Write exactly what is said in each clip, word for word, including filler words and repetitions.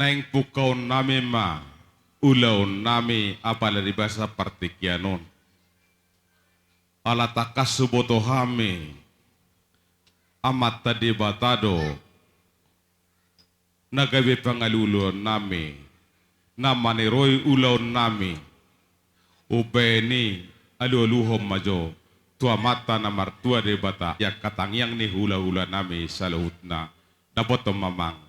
Naeng pungkaonnami ma ulaonnami apala di bagasan partingkian on. Ala tangkas huboto hami, Amanta Debata do na gabe pangalualuannami, na maniroi ulaonnami. Umbahen i alualuhon ma jo tu Amanta na martua Debata i angka tangiang ni hulahulanami saluhutna. Dapothon ma, Amang.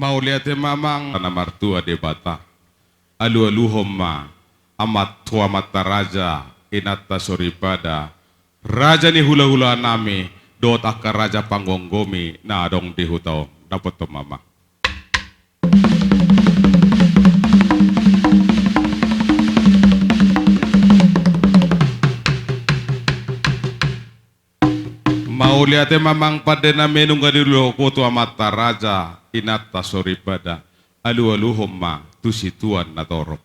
Mauliate ma, Amang, na martua Debata. Alualuhon ma Amanta, tu Amanta raja, inanta soripada, raja ni hulahulanami, dohot angka raja panggomgomi na adong di huta on. Dapothon ma, Amang. Mauliate ma, Amang, pandenami, nunga diuluhon ho tu Amanta raja, inanta soripada. Alualuhon ma tu situan na torop.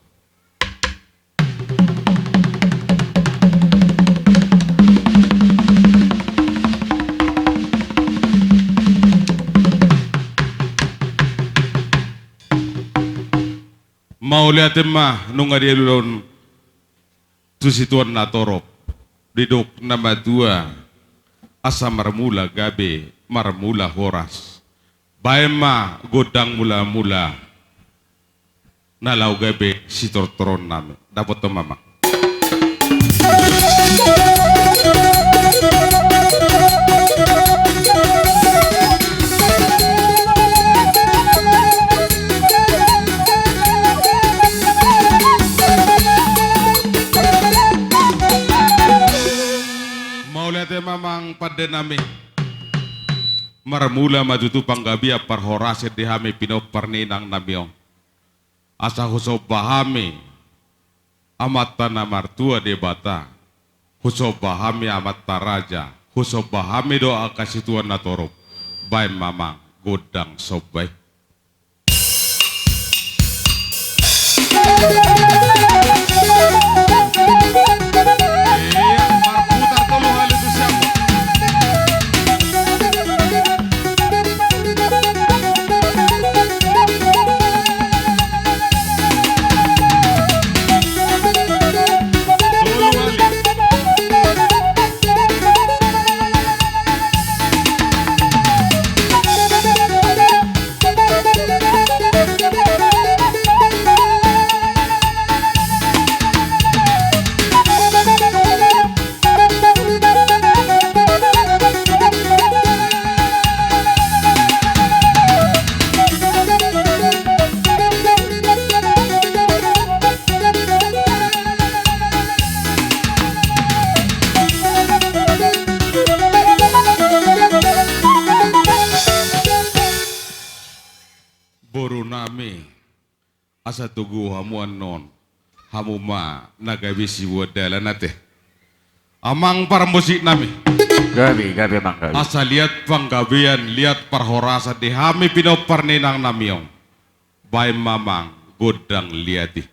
Mauliate ma, nunga diuluhon tu situan na torop. Didok na matua, asa marmula gabe, marmula horas. Baen ma gondang mulamula na laho gabe sitortoronnami. Dapothon ma, Amang. Mauliate ma, Amang, pandenami. Marmula ma tutu panggabean parhorasan di hami pinompar ni inangnami on. Asa husomba hami Amanta na martua Debata, husomba hami Amanta raja, husomba hami do angka situan na torop. Baen ma, Amang, gondang somba i. Iya, marputar tolu hali tu siap. Borunami, asa togu hamu annon, hamu ma na gabe siboan dalan ate. Amang parmusiknami. Gabe, gabe, Amang, gabe. Asa liat panggabean, liat parhorasan di hami pinompar ni inangnami on. Baen ma, Amang, gondang liat i.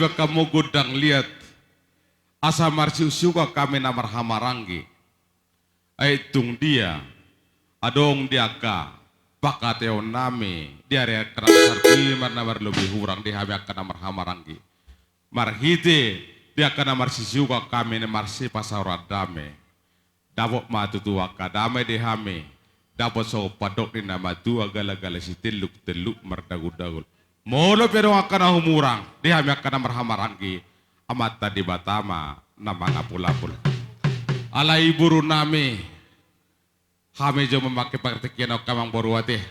Pekkamu gondang liat, asa marsiusiukan hami na marhahamaranggi. Ai tung dia adong di angka pangkataionnami di ari angka na marlobi hurang di hami angka na marhahamaranggi. Marhite di angka na marsiusiukan hami na marsipasaoran dame. Dapot ma tutu angka dame di hami, dapot songon pandok ni na matua, galagala sitelluk telluk mardagundagul. Molo pe adong angka na humurang di hami angka na marhahamaranggi, Amanta Debata ma na mangapulapul. Alai borunami, hami jo mamangke partingkian on, amang boru, ate.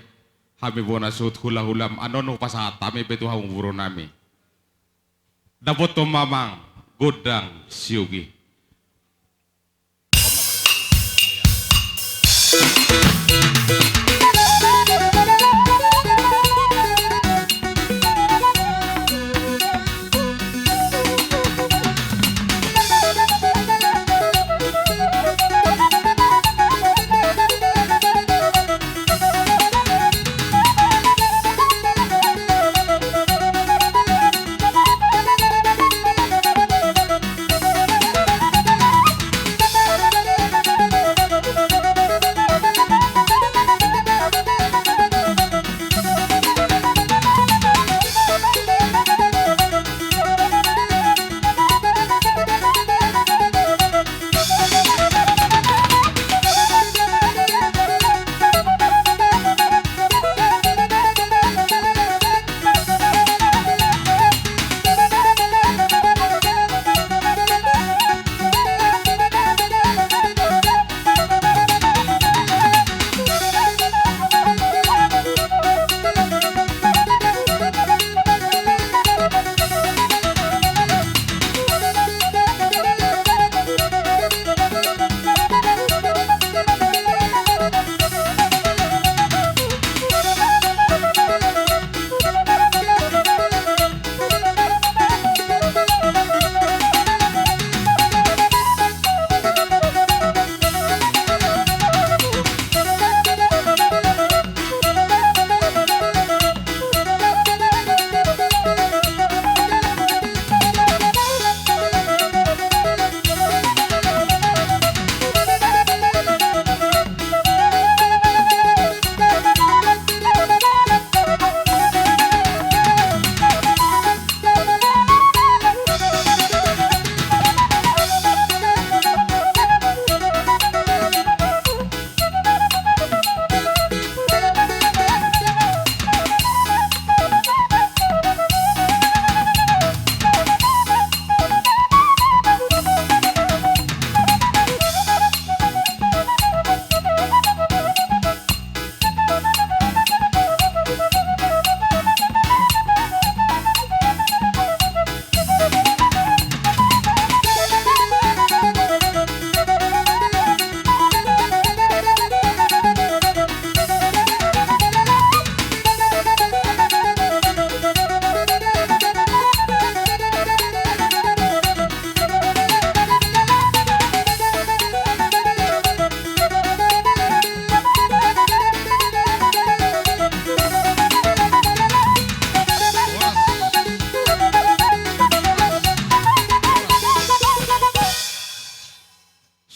Hami bona suhut hulahulam, annon hupasahat hami be tu hamu borunami. Dapothon ma, amang, gondang siogi.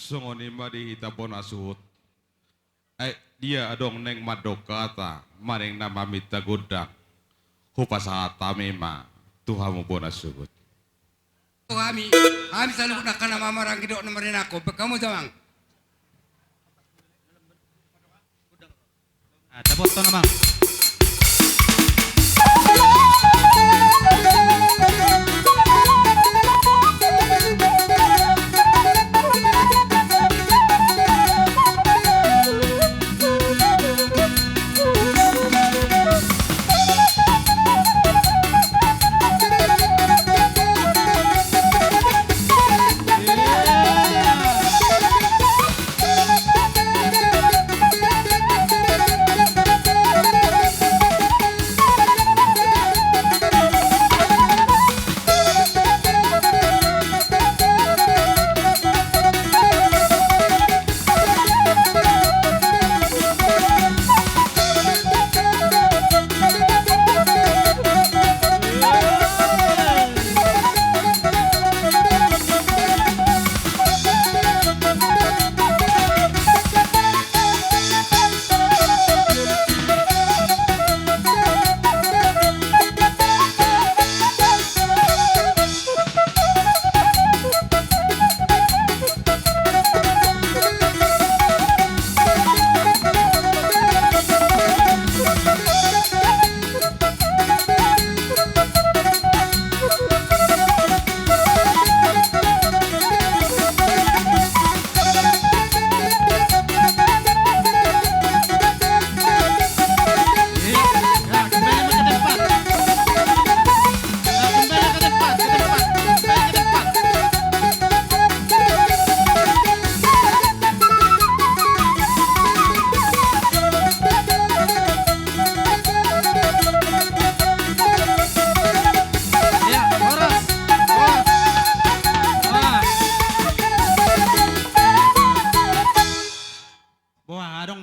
Songon i ma di hita bona suhut. Ai dia adong naeng mandok hata manang na maminta gondang, hupasahat hami ma tu hamu bona suhut. Hami, hami saluhutna angka na marhahamaranggi dohot na marinangkon, pekkamu jo, amang. Ah, dapothon, amang.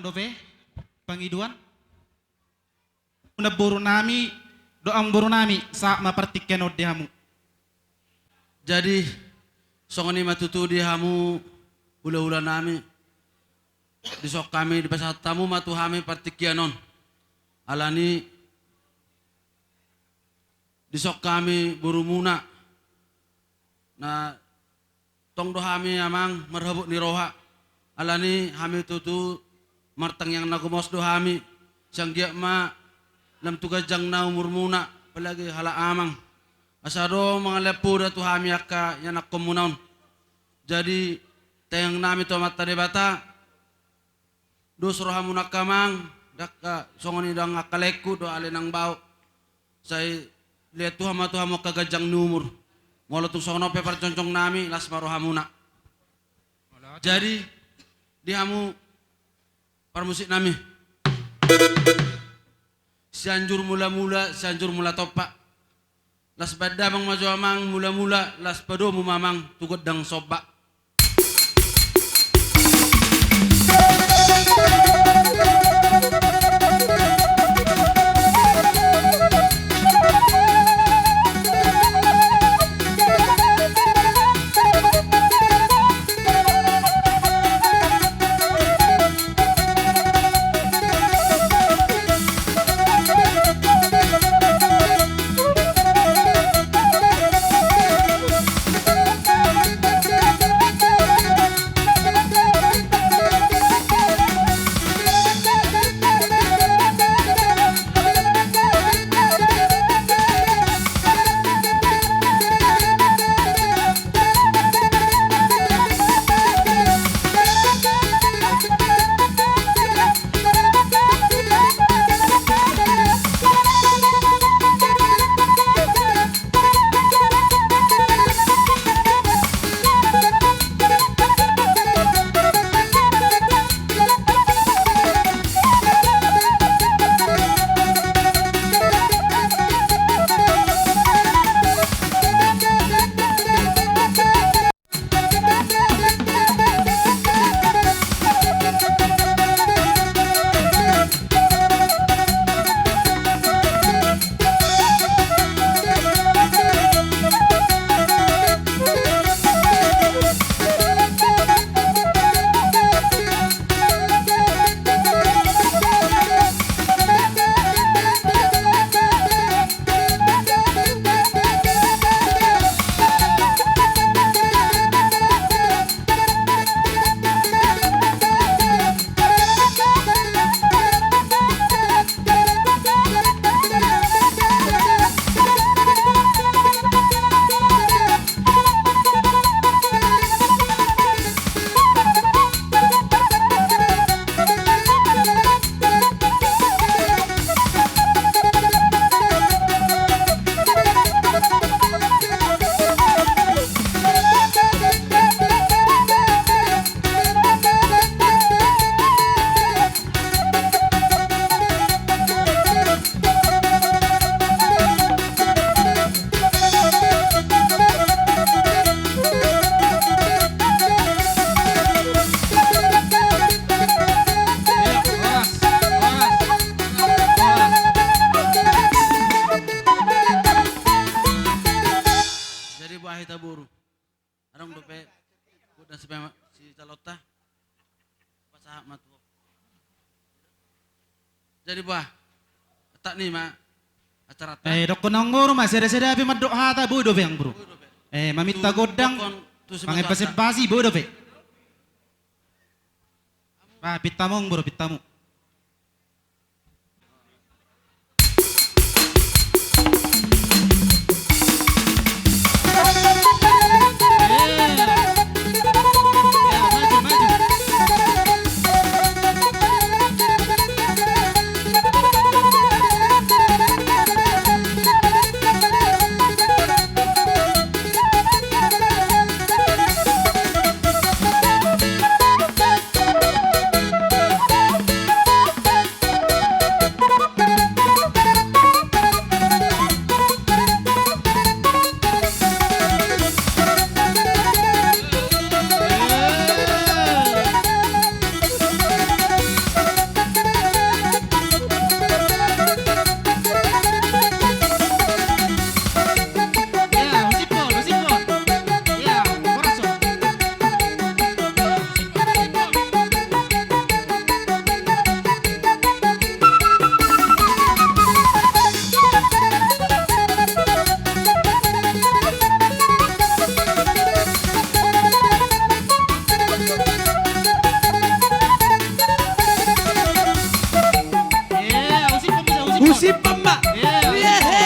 dope pangidoan. Namboru nami dohot amangboru nami, sahat ma partingkian on di hamu. Jadi songon i ma tutu di hamu hulahula nami, dison hami dipasahat hamu ma tu hami partingkian on. Alani dison hami borumuna, na tong do hami amang marhabot ni roha. Alani hami tutu martangiang na gomos do hami, sai anggiat ma lam tu ganjang na umurmuna, apalagi halak amang, asa adong mangalehon poda tu hami angka ianakkonmuna on. Jadi tangiang nami tu Amanta Debata, dos rohamuna angka amang, ndang angka songon i ndang angka laengku dohot ale nang bao. Sai lehon Tuhan ma tu hamu angka ganjang ni umur. Molo tung songon on pe parjongjong nami, las ma rohamuna. Jadi di hamu parmusik nami, Sianjur Mulamula, Sianjur Mulatompa. Las baen damang ma jo amang mulamula, las padomu ma amang tu gondang somba. Jadi boha hita boru? Adong dope gondang si pema-, si calonta. Pasahat ma tu. Jadi boha, atak ni ma acaranta. Eh, dokkon amangboru ma, sada-sada pe mandok hata, boi dope amangboru. Boi dope. Eh, maminta gondang, mangempas-empasi, boi dope. Ah, pinta hamu amangboru, pinta hamu. Timpang ma. Yehe.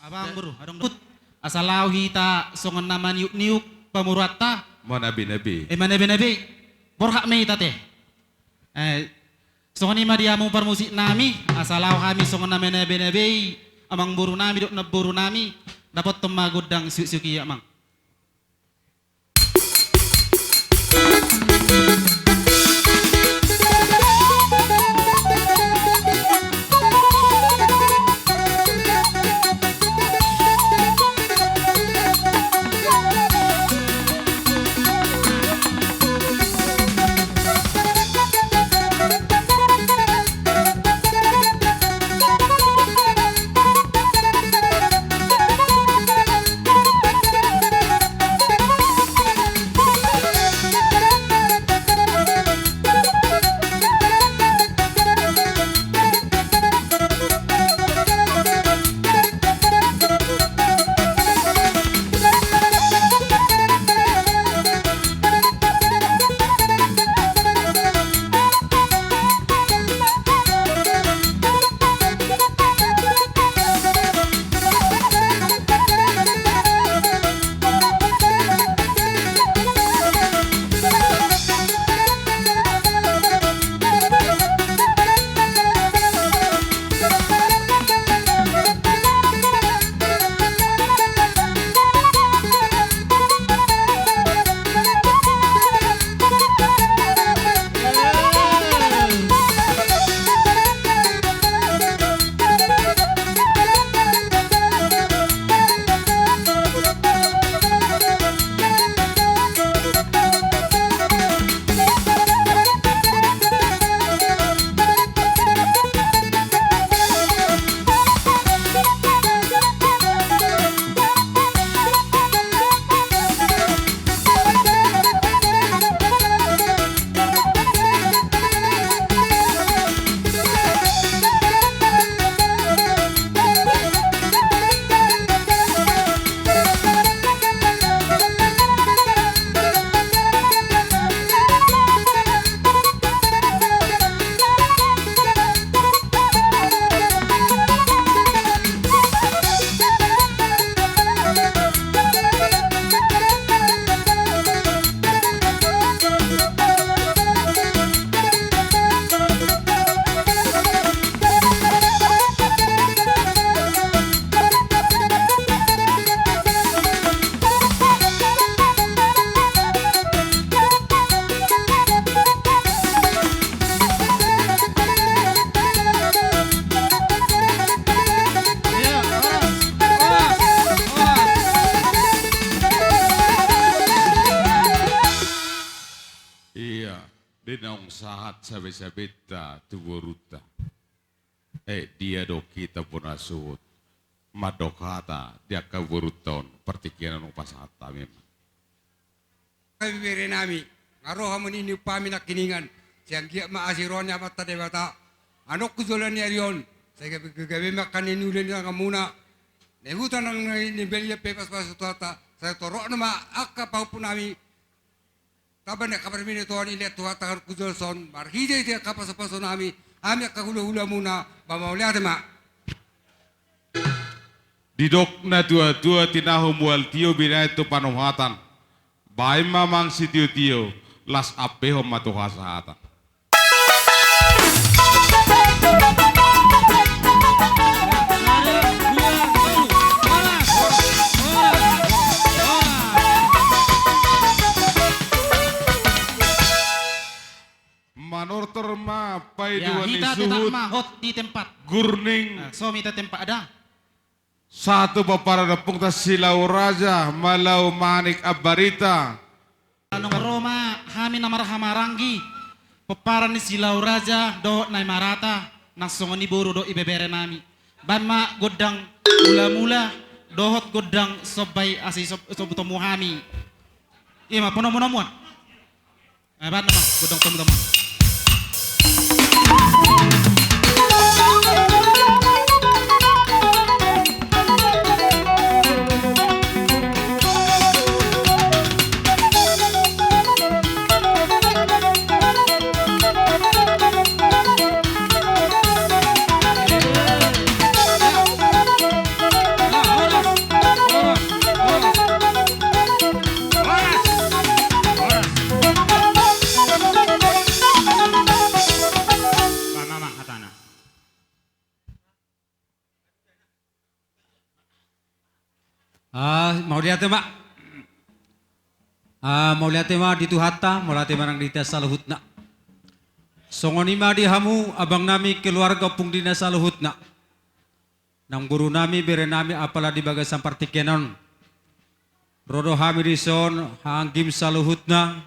Abang boru, adong do. Asa laho hita songon na maniuk-niuk pamoruonta. Manabe-nabe. Eh, manabe-nabe. Borhat ma hita te. Eh, songon i ma di hamu parmusik nami, asa laho hami songon na manabe-nabe, amang boru nami, dohot namboru nami, dapothon ma gondang siuk-siuk i, amang. Ia, di naung sahat sabe-sabenta tu borunta. Eh, dia do hita bona suhut mandok hata di angka borunta on, partingkian on hupasahat hami ma. Bibere nami, nga ro hamu ni umpami nangkiningan, sai anggiat ma asi roha ni Amanta Debata, anongku joloan ni ari on, sai gabe, gabe ma angka na niula ni tanganmuna, na huta nang na nibalian pe pasupasu Tuhanta, sai torop nama angka pahompu nami, tamba ni angka parminotoan i lean Tuhanta nang tu joloan on, marhite-hite angka pasupasu nami, hami angka hula-hulamuna, ba mauliate ma. Didok na tua-tua, tinahu mual tio binahen tu panumhatan. Baen ma amang sitio-tio, las ampehon ma tu hasahatan. Ai dua ni suhut. Hita tetap ma hot di tempat. Gurning. Ah, so ma hita tempat ada. Sahat tu pomparan ni ompunta Silau Raja Malau Manik Ambarita. Nunga ro ma hami na marhahamaranggi pomparan ni Silau Raja dohot na i marata, nang songon i boru dohot ibebere nami. Baen ma gondang mulamula dohot gondang somba i asa i som-, sombu tombu hami. Ima, ponomu nomuan. Eh, baen ma gondang tombu tombu. Ah, mauliate ma. Ah, mauliate ma di Tuhanta, mauliate ma nang di hita saluhutna. Songon i ma di hamu abang nami keluarga Ompung Dina saluhutna. Nang boru nami, bere nami, apala di bagasan partingkian on. Ro do hami dison, haha anggim saluhutna.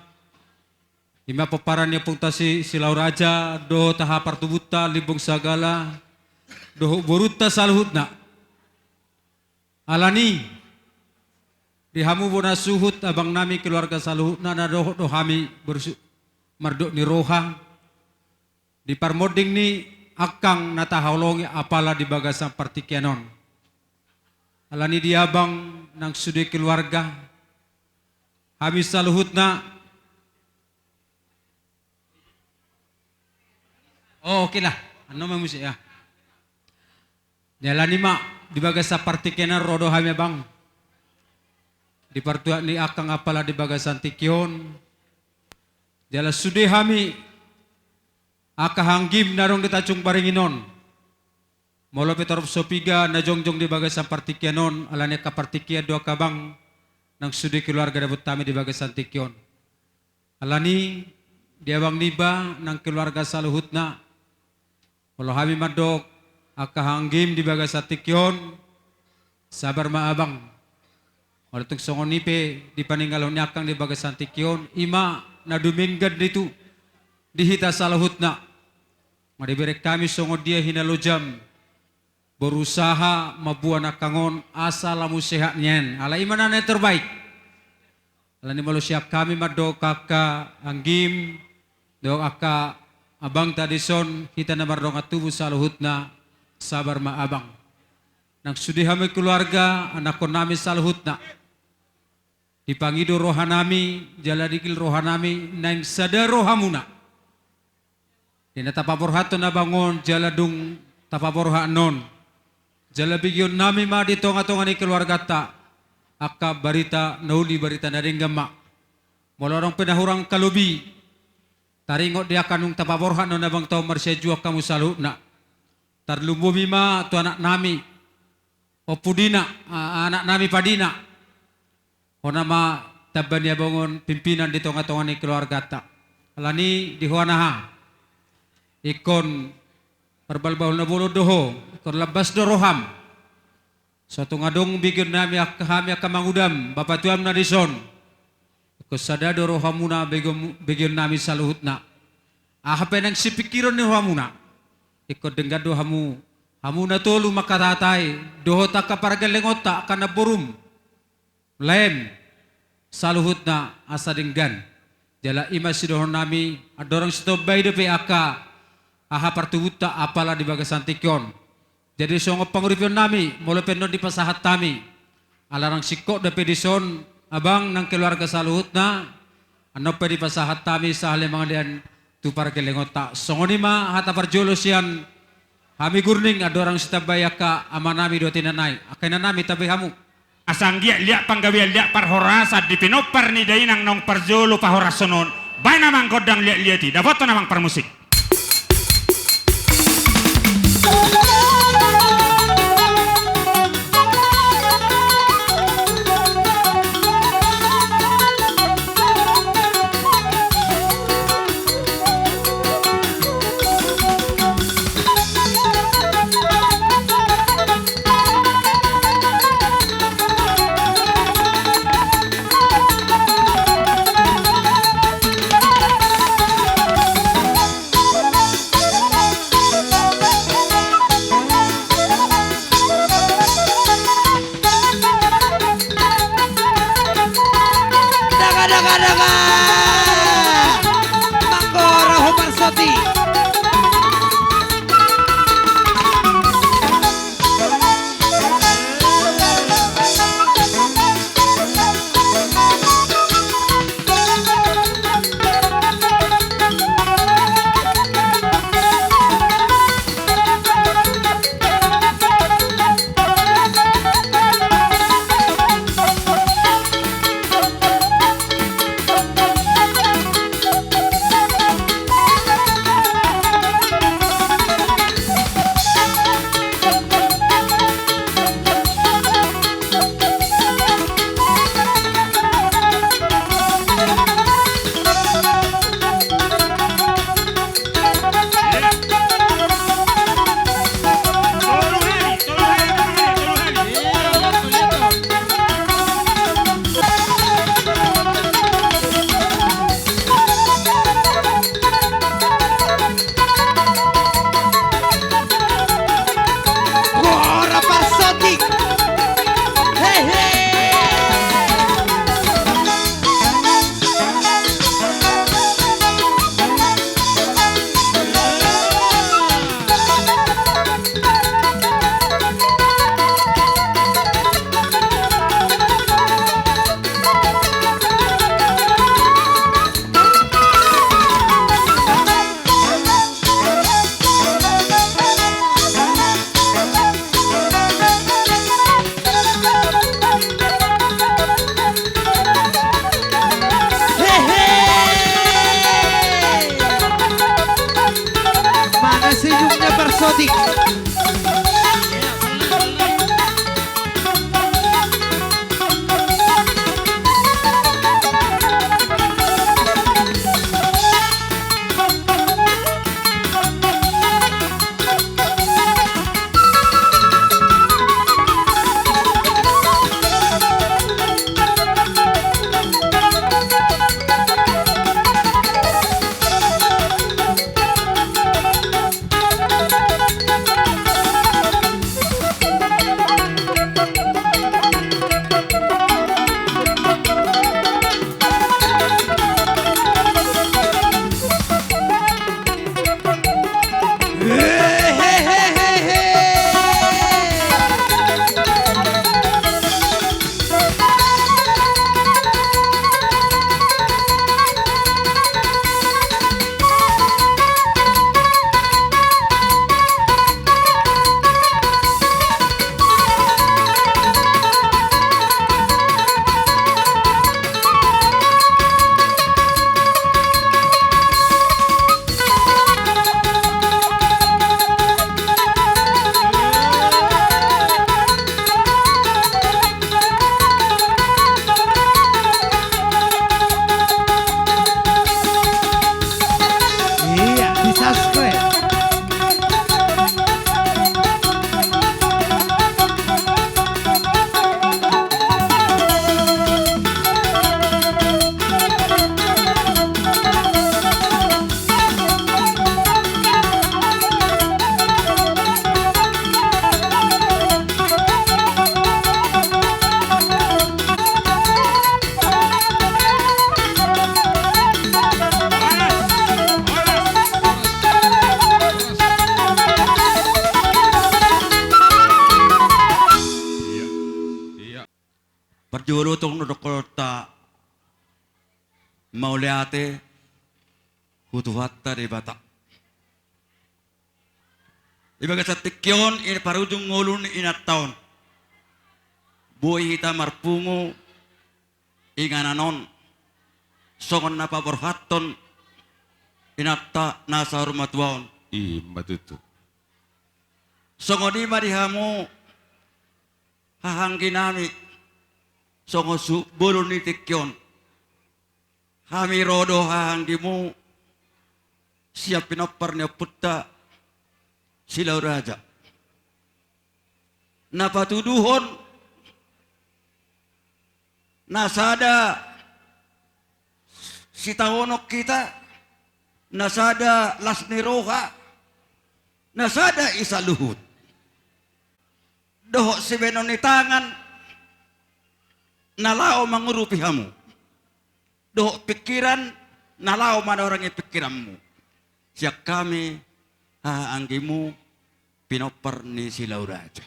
Ima pomparan ni ompunta si, Silau Raja, dohot haha partubunta, Limbong Sagala, dohot borunta saluhutna. Alani, di hamu bona suhut, abang nami keluarga saluhutna, na dohot do hami bersu-, mardok ni roha. Di parmonding ni angkang na tahaholongi apala di bagasan partingkian on. Alani di abang nang sude keluarga. Hami saluhutna. Oh, oke lah. Annon ma muse ya. Jala i ma di bagasan partingkian on ro do hami abang. Di partuat ni angkang apala di bagasan tingki on. Jala sude hami angka haha anggim na adong di Tanjung Baringin on. Molo pe torop so piga na jongjong di bagasan partingkian on, alani angka partingkian do angka abang nang sude keluarga dapot hami di bagasan tingki on. Alani di abang niba nang keluarga saluhutna. Molo hami mandok angka haha anggim di bagasan tingki on, sabar ma abang. Molo tung songon i pe di paningalhon ni angkang di bagasan tingki on, ima na dumenggan do tutu di hita saluhutna. Nga dibereng hami songon dia hinalojam, berusaha mamboan angkang on asa lamu sehat nian. Alai ima na terbaik. Alani molo sian hami mandok angka anggim, dohot angka abangta dison, hita na mardongan tubu saluhutna, sabar ma abang. Nang sude hami keluarga, anakkon nami saluhutna. Dipangido roha nami, jala digil roha nami, naeng sada rohamuna. Di na tapaborhathon abang on, jala dung tapaborhat non. Jala begeon nami ma di tonga-tonga ni keluarganta. Angka barita na uli, barita na denggan ma. Molo adong pe na hurang halobi. Taringot di angka nunga tapaborhat non abang, tau marsianjuan hamu saluhutna. Tarlumobi ma tu anak nami. Ompu Dina, a-, anak nami Padina. Hona ma tamba ni abang on pimpinan di tonga-tonga ni keluarganta. Alani di ho anaha. Ingkon parbalbahul na bolon do ho, ingkon lambas do roham. So tung adong begeon nami angka hami angka mangudam, bapatuam na dison. Ingkon sada do rohamuna begeon, begeon nami saluhutna. Aha pe naeng sipingkiron ni rohamuna. Ingkon denggan do hamu, hamu na tolu mangkatatai, dohot angka pargellengonta, angka namborum. Laem, saluhutna asa denggan. Jala ima sidohonon nami, andorang sitombai dope angka aha partubunta apala di bagasan tingki on. Jadi songon panguripion nami, molo pe annon dipasahat hami. Ala rang singkop dope dison, abang nang keluarga saluhutna, annon pe dipasahat hami sahali mangalean tu pargellengonta. Songon i ma hata parjolo sian hami Gurning, andorang sitambai angka amanami dohot inanami, angka inanami tambai hamu. Asa anggiat liat panggabean, liat parhorasan di pinompar ni dainang naung parjolo pahorashon on, baen amang gondang liat-liat i, dapothon amang parmusik. Danga, danga! Manggora ho parsotik. Manggora parsotik. Hehe. Hehe. Mana senyumnya parsotik? Iya, di-subscribe. Parjolo tong do dohononta mauliate tu Tuhanta Debata. Di bagasan tingki on, di parujung ngolu ni inanta on, boi hita marpungu inganan on songon na paborhathon inanta na saur matua on. I ma tutu. Songon i ma di hamu hahaanggi nami, songon sibolon ni tingki on. Hami ro do hahaanggimu sian pinompar ni ompunta Silau Raja, na patuduhon na sada sitaonon hita, na sada las ni roha, na sada i saluhut, dohot sibahenon ni tangan na laho mangurupi hamu. dohot pingkiran na laho manorangi pingkiranmu. Sian hami haha anggimu pinompar ni Silau Raja.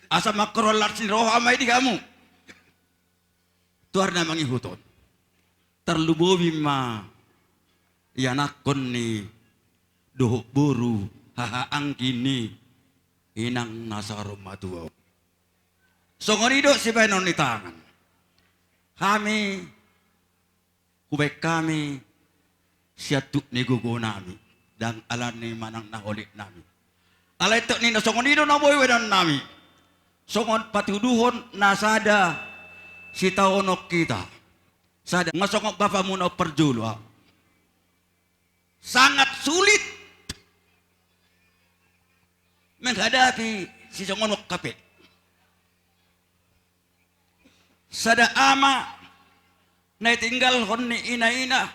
Asa mangkorhon las ni roha ma i di hamu tu ari na mangihut on. Tarlumobi ma ianakhon ni dohot boru haha anggi ni inang na saur matua on. Songon i do sibahenon ni tangan. Hami, hubahen hami sian tuk ni gogonami, ndang alani manang na holitnami. Alai tok ninna songon i do na boi bahenonnami. Songon patuduhon na sada sitaonon hita. Sada nga songon bapamuna on parjolo. Sangat sulit menghadapi sisongon on hape. Sada ama na ditinggalhon ni ina-ina,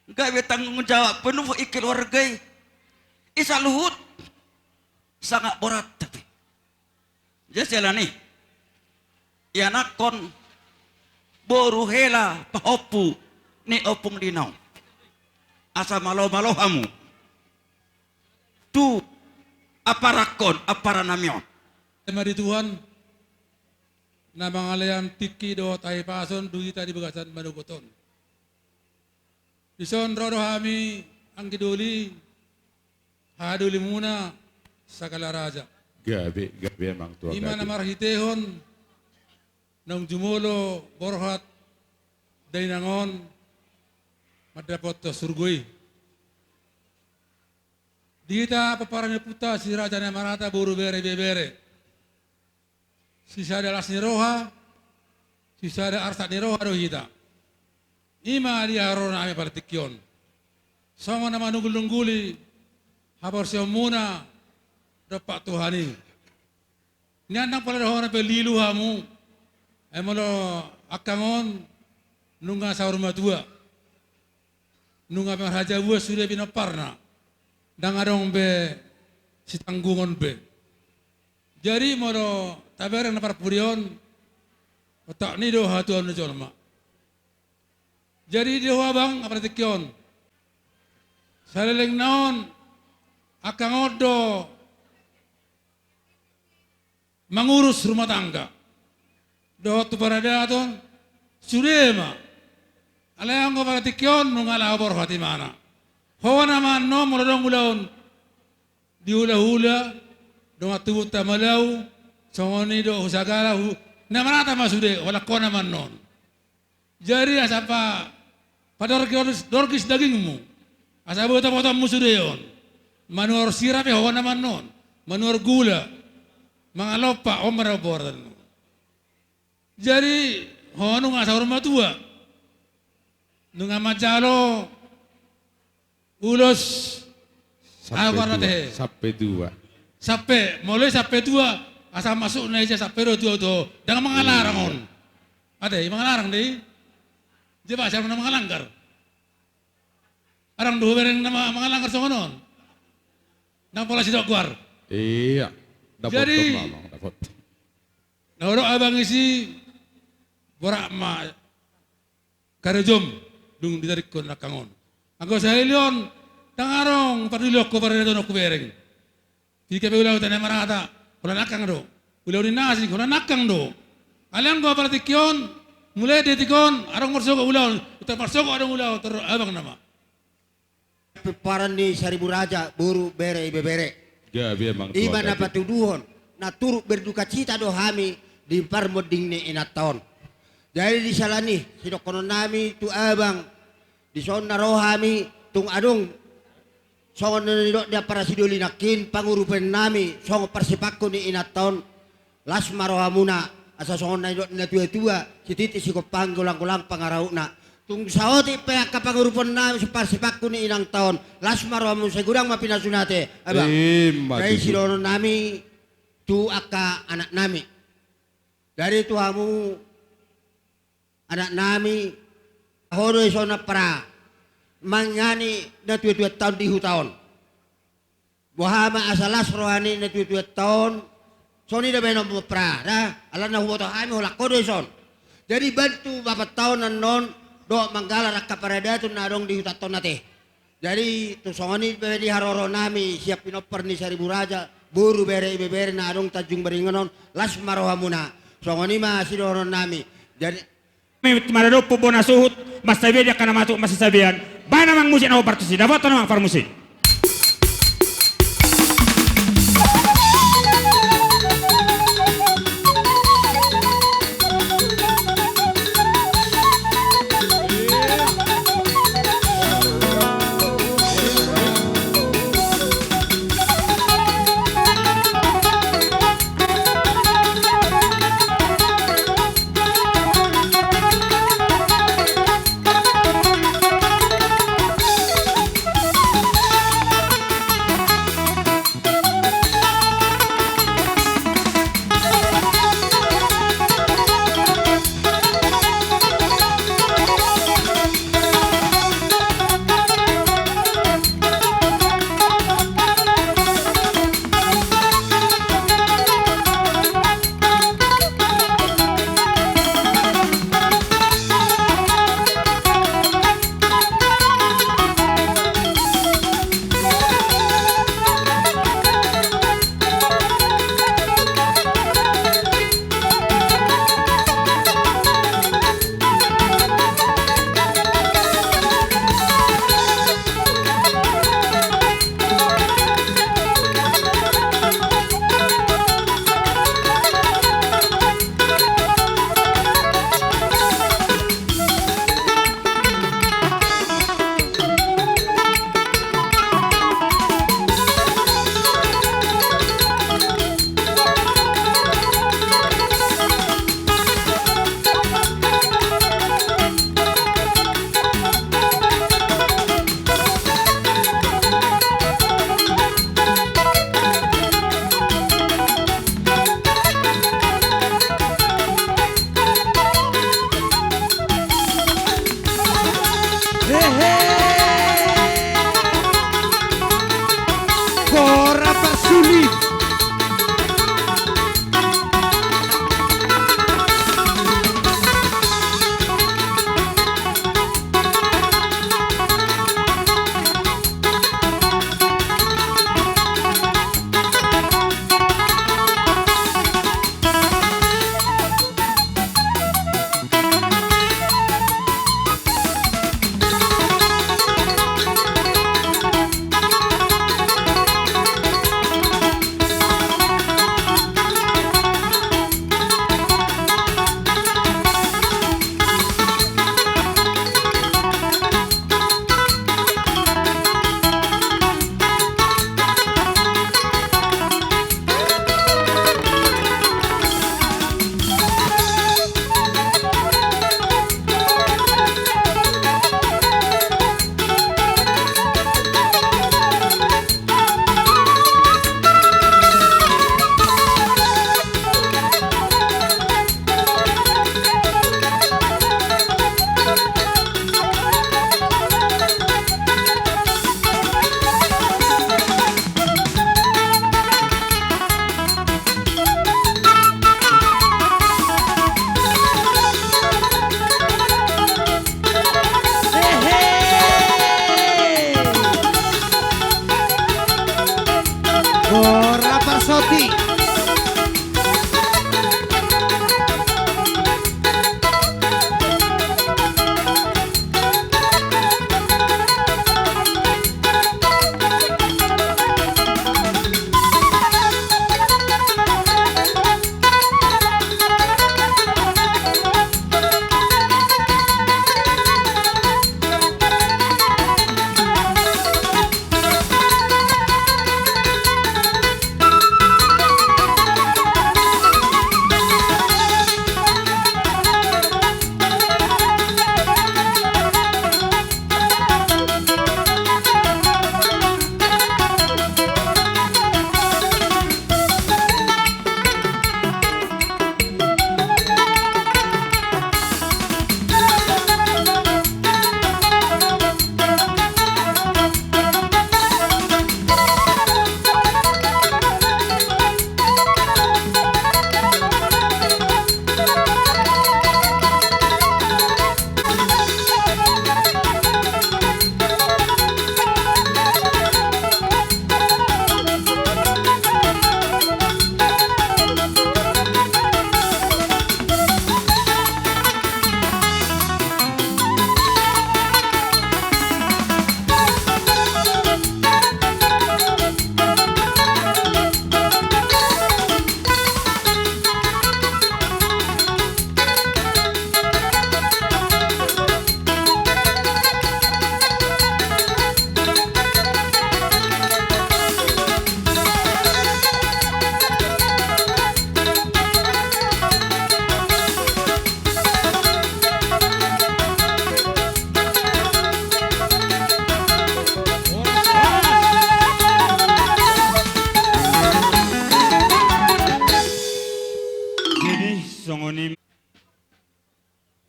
gabe tanggung jawab penuh i keluarga i. I saluhut sangat borat tapi. Jadi siala ni i, ianakhon boru hela pahompu ni ompung di na on. Asa malo-malo hamu tu amparakhon, amparanami on. Ema di Tuhan, na mangalean tingki dohot hahipason dung hita di bagasan manogot on. Dison ro do hami anggi doli, haha dolimuna Sagala Raja. Gabe, gabe amang tua, ima na gabe. Marhitehon naung jumolo borhat dainang on mandapothon surgo i. Di hita pomparan ni ompunta Si Raja Namarata boru bere ibebere. Sisada las ni roha, sisada arsak ni roha do hita. Ima dia ronami partingkion. Songon na manunggul-nungguli haporseaonmuna dompak Tuhan i. Nian ndang pola dohonon pe lilu hamu. Ai molo angkang on nunga saur matua. Nunga marhajabuan sude pinomparna. Ndang adong be sitanggungon be. Jadi molo tabereng na parpudi on, otak ni do hatuaon ni jolma. Jadi di ho abang apala tingki on. Saleleng na on angkang on do mangurus rumah tangga. Dohot tu paradaton sude ma. Alai anggo apala tingki on nunga laho borhat imana. Ho nama annon molo adong ulaon di hula-hula, dongan tubunta Malau, songon i do hu Sagala, hu Namarata ma sude, holan ho nama annon. Jadi asa pa, padorgis, dorgis dagingmu, asa boto-botonmu sude on. Manuhor sira pe ho nama annon, manuhor gula, mangan lompa, on ma na borhatanmu. Jadi ho nunga saur matua, nunga manjalo ulos. Sampe tua, sampe tua. Sampe, molo i sampe tua, asa masuk na ija sampe do tua tu ho. Ndang mangalarang on. Ate, i mangalarang do i. Dia bahasa na mangalanggar. Adong do hubereng na ma-, mangalanggar songon on. Ndang pola sidok goar. Iya. Dapot. Jadi, dapot. Na hudok abang isi borat ma karejom dung ditadingkon angkang on. Anggo sahali on ndang adong pardulionku paradaton on hubereng. Tingki pe ulaon ni Namarata, holan angkang do. Ulaon ni na asing, holan angkang do. Alai anggo apala tingki on, mulai detik on, adong marsogot ulaon, tar marsogot adong ulaon, tar abang nama. Pomparan ni Saribu Raja, boru bere ibebere. Gabe amang tua, ima na patuduhon na turut berdukacita do hami di parmonding ni inanta on. Jadi di sala ni i, sidohonon nami tu abang, dison na ro hami tung adong songon na nidok ni ampara sidoli nangkin pangurupion nami songon parsipangku ni inanta on. Las ma rohamuna, asa songon na nidok ni natua-tua, sititi sikompang, golang-golang pangarahutna. Tung saotik pe angka pangurupion nami parsipangku ni inanta on, las ma rohamu, sai godang ma pinasuna ate, abang. Ima tutu. Sidohonon nami tu angka anak nami. Jadi tu hamu anak nami, ho do dison ampara mangihani natua-tuanta on di huta on. Boha ma asa las roha ni natua-tuanta on, songon i do baenonmu ampara, da, alana huboto hami holan ho do dison. Jadi bantu bapanta on annon, dohot manggalar angka paradaton na adong di hutanta on ate. Jadi tung songon i pe di haroro nami sian pinompar ni Saribu Raja, boru, bere, ibebere na adong Tanjung Baringan on, las ma rohamuna. Songon i ma sidohonon nami. Jadi maradophon bona suhut, mansai be di angka na matutu masisabean. Baen amang musik na hombar tusi, dapotan amang parmusik.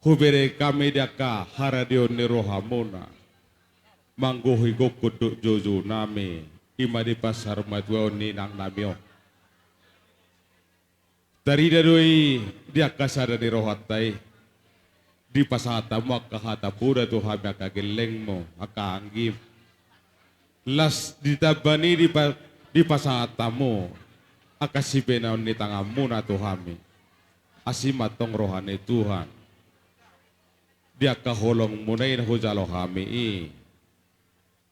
hubereng hami di angka haradeon ni rohamuna, manggohi gokhon dohot joujou nami, i ma di pansaromatua ni inang nami on. Tarida do i di angka sada ni rohanta i, dipasahat hamu angka hata poda tu hami angka gellengmu, angka anggim. Laos ditamba ni i dipa-, dipasahat hamu angka sipenaon ni tanganmuna tu hami. Asi ma antong roha ni Tuhan. Di angka holongmuna i na hujalo hami i.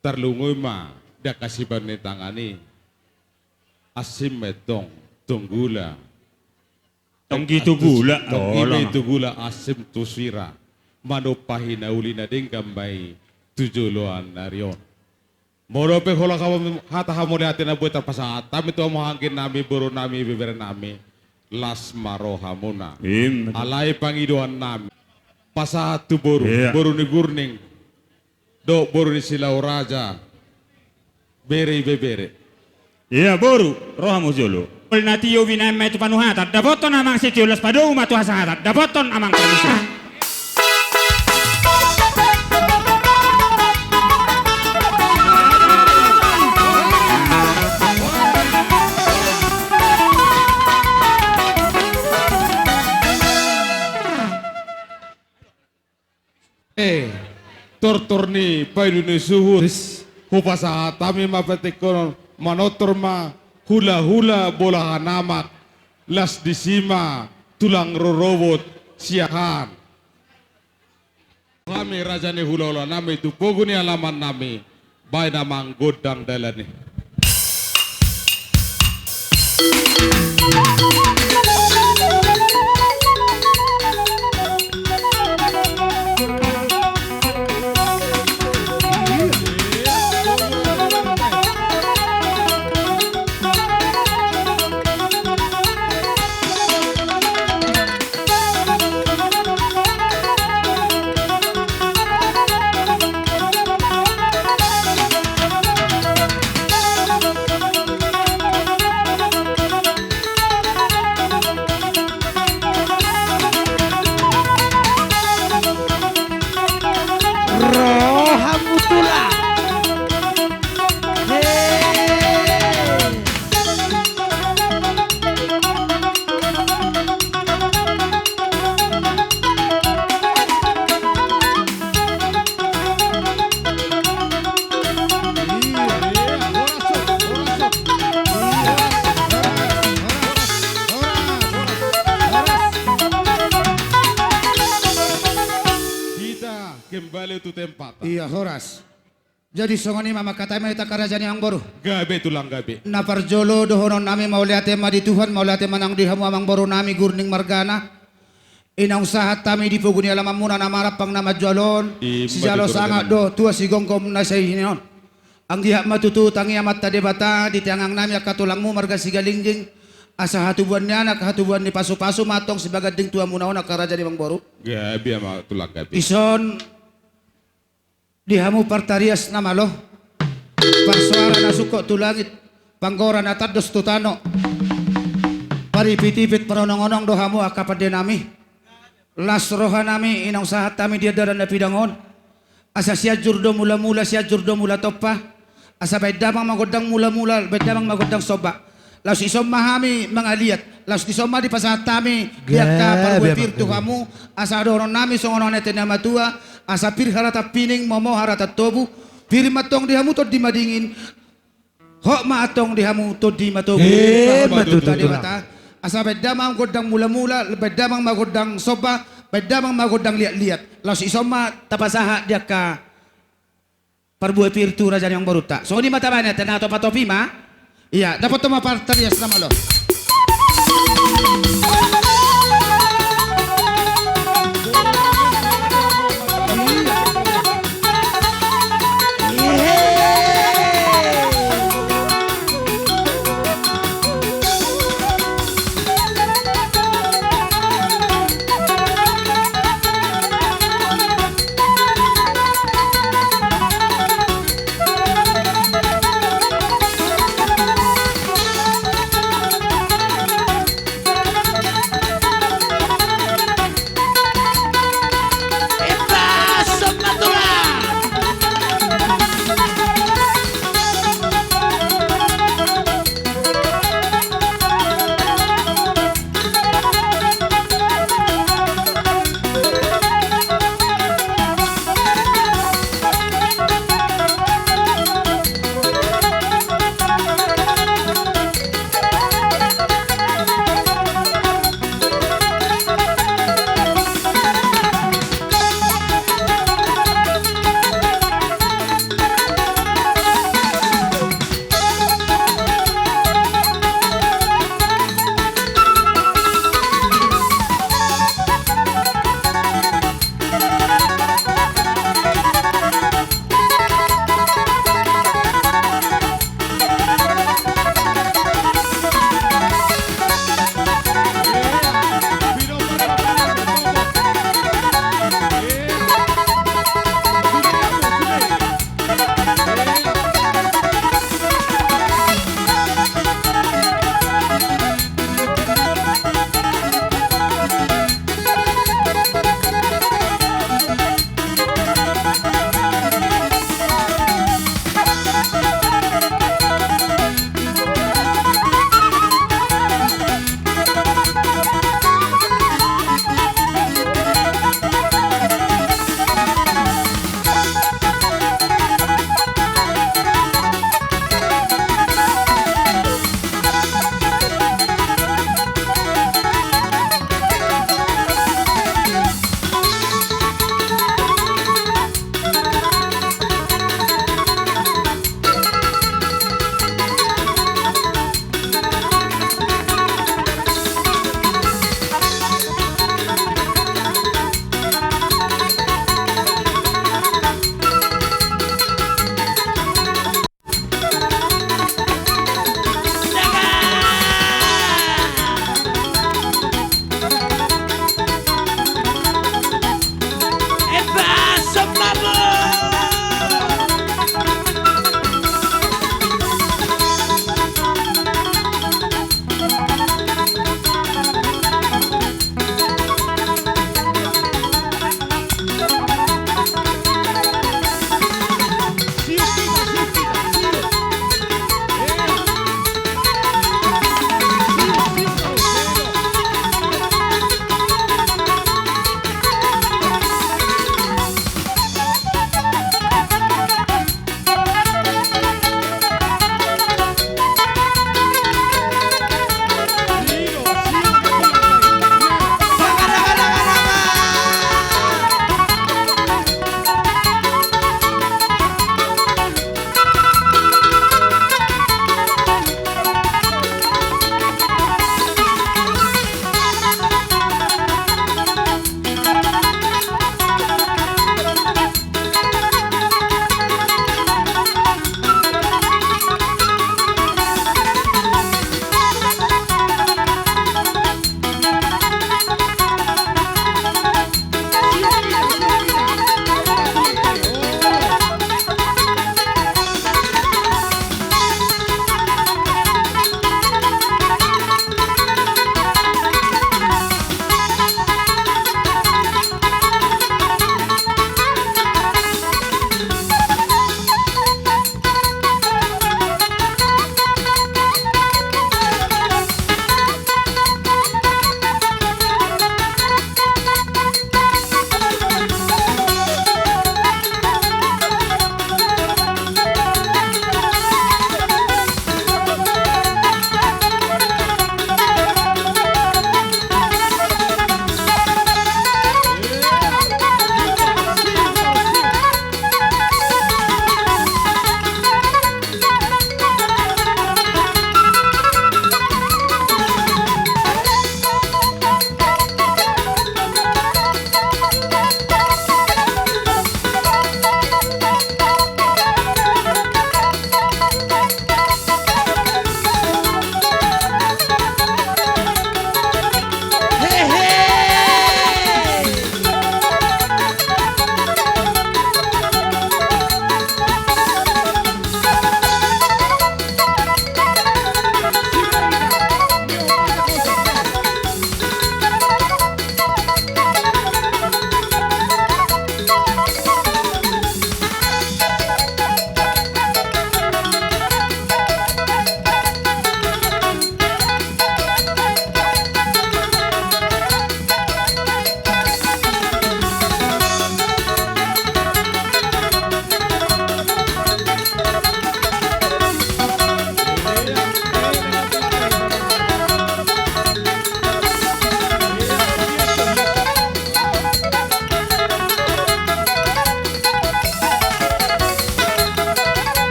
Tarlungun ma di angka sipenaon ni tangan i. Asi ma antong tunggula. Tonggi tu gula. Tonggi ma i tu gula, asi ma tu sira. Manumpahi na uli na denggan ma i tu joloan ni ari on. Molo pe holan hamu, hata hamauliateon na boi tarpasahat hami tu hamu anggi nami, boru nami, ibebere nami, las ma rohamuna. Alai pangidoan nami, pasahat tu boru, boru ni Gurning dohot boru ni Silau Raja, bere ibebere. Ia boru, ro hamu jolo. Ol na tio binaen ma i tu panuhatan, dapothon amang sitio, las padomu ma tu hasahatan, dapothon amang parmusuhan. E, tortor ni paidu ni suhut, hupasahat hami ma patikkonon, manortor ma hulahula bolahan amak, las disi ma tulang rorobot siahaan. Hami raja ni hulahula nami tu pogu ni alaman nami. Baen amang gondang dalan i. Rohamu tulang. He. Kita kembali tu tempat. Ia, horas. Jadi songon i ma mangkatai ma hita angka raja ni amang boru. Gabe tulang gabe. Na parjolo dohonon nami mauliate ma di Tuhan, mauliate ma nang di hamu amang boru nami Gurning margana. I naung sahat hami di pogu ni alamanmuna na marampang na manjalo on. Sijalo sangap do tua sigomgom na sai hinon. Anggiat ma tutu tangi Amanta Debata di tangan nami angka tulangmu marga Sigalingging. Asa hatubuan ni anak, hatubuan ni pasupasu ma antong sipaganding tu hamuna on angka raja ni amang boru. Gabe amang tulang gabe. Dison di hamu partarias na malo, parsoara na sungkot tu langit, panggora na tandos tu tano, paripitipit paronongonong do hamu angka pande nami. Las roha nami i naung sahat hami di andalan na pidang on. Asa Sianjur do mulamula, Sianjur do mula tompa. Asa baen damang ma gondang mulamula, baen damang ma gondang somba. Laos dison ma hami mangaliat, laos dison ma dipasahat hami di angka parbue pir tu hamu. Asa dohonon nami songon on hata ni natuatua, asa pir harata pining, momo harata tobu. Pir ma antong di hamu tondi madingin, hot ma antong di hamu tondi matogu. Ima tutu. Asa baen damang gondang mulamula, baen damang ma gondang somba, baen damang ma gondang liatliat. Laos dison ma tapasahat di angka parbue pir tu raja ni amang borunta. Songon i ma tabaen, tena topatopi ma. Ia, dapothon ma partarias na malo.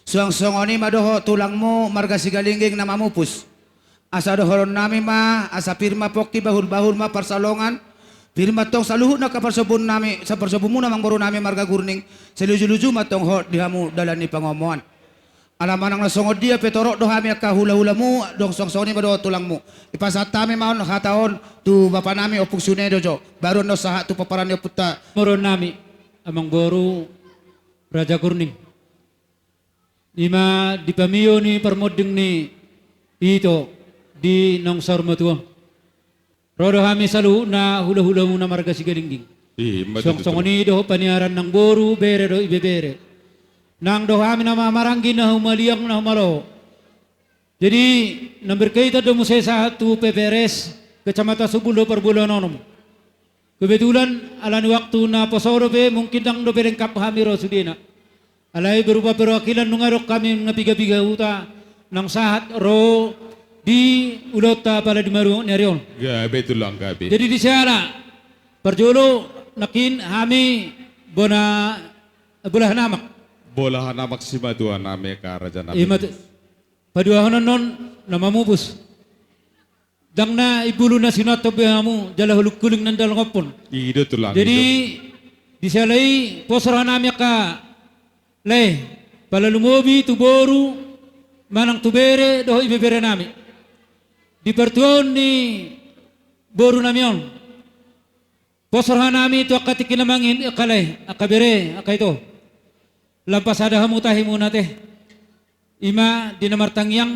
Suang songon i ma dohot tulangmu marga Sigalingging na mamupus. Asa dohonon nami ma, asa pir ma pongki, bahul-bahul ma pansalongan, pir ma tong saluhut angka parsobunnami, sa-, parsobumuna amangboru nami marga Gurning, sai luju-luju ma tong hot di hamu dalan ni pangomoan. Ala manang na songon dia pe torop do hami angka hula-hulamu, adong suang songon i ma dohot tulangmu. Ipasahat hami ma on hata on tu bapa nami Ompung Sunedo jo, baru annon sahat tu pomparan ni ompunta. Moron nami, amangboru Raja Gurning. I ma di pamio ni parmonding ni ito di naung saur matua on. Ro do hami saluhutna hula-hulamuna marga Sigalingging. I ma tutu. Suang songon i dohot paniaran nang boru, bere dohot ibebere. Nang do hami na ma-, maranggi na humaliang na humaloho. Jadi, nang berkaitan do muse sahat tu P P R S, Kecamatan Sumbul do parbue na onom. Kebetulan, ala ni waktu na poso dope, mungkin ndang dope lengkap hami ro sudena. Alai berupa perwakilan nunga adong hami na piga-piga huta, naung sahat ro di ulaonta pala di maruhut ni ari on. Gabe tulang, gabe. Jadi di siala, parjolo nangkin hami bona, bolahan amak. Bolahan amak simatua nami, angka raja nami. I ma tu-, paduahon annon na mamupus. Ndang na imbulu na sinoanton be hamu, jala hulingkuling na ndang longophon. I do tulang. Jadi, i do. Di siala i, pos roha nami angka lae, pala lumobi tu boru, manang tu bere, dohot ibebere nami. Di partuaon ni boru nami on. Pos roha nami tu angka tingki na mangihut, angka lae, angka bere, angka ito. Lam pasada hamu tahimuna ate. I ma di na martangiang,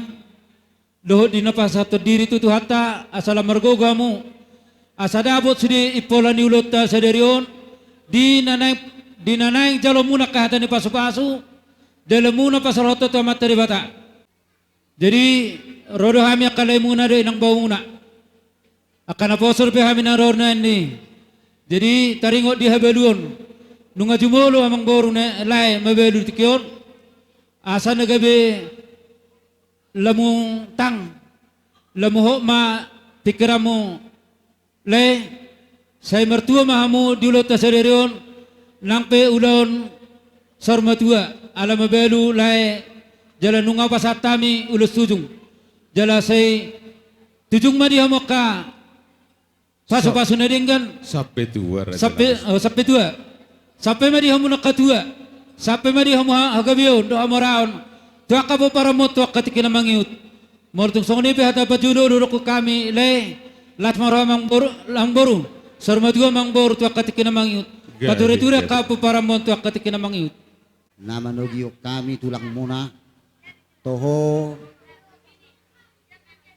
dohot di na pasahathon diri tu Tuhanta, asa lam margogo hamu. Asa dapot sude impola ni ulaonta sadari on, di na naeng, di na naeng jalomuna angka hata ni pasu-pasu, dalanmuna pasahathon tu Amanta Debata. Jadi, ro do hami angka laemuna dohot inang baomuna. Angka naposo dope hami na ro nuaeng i. Jadi, taringot di habaluon. Nunga jumolo amangboru na lae mabalu di tingki on. Asa na gabe lam tang. Lam hot ma pingkiranmu. Lae, sai martua ma hamu di ulaonta sadari on, nang pe ulaon saur matua, ala mabalu lae, jala nunga pasahat hami ulos tujung. Jala sai tujung ma di hamu angka pasu-pasu na denggan. Sampe tua, raja. Sampe, nami. Oh, sampe tua. Sampe ma di hamu angka tua. Sampe ma di hamu ha-, hagabeon, dohot hamoraon. Tu angka pomparanmu, tu angka tingki na mangihut. Molo tung songon i pe hata parjolo dohonon hami lae, las ma roha amangboru, amangboru. Saur matua amangboru tu angka tingki na mangihut. Gabe, gabe. Pature-ture angka pomparanmu tu angka tingki na mangihut. Na manogihon hami tulangmuna. Toho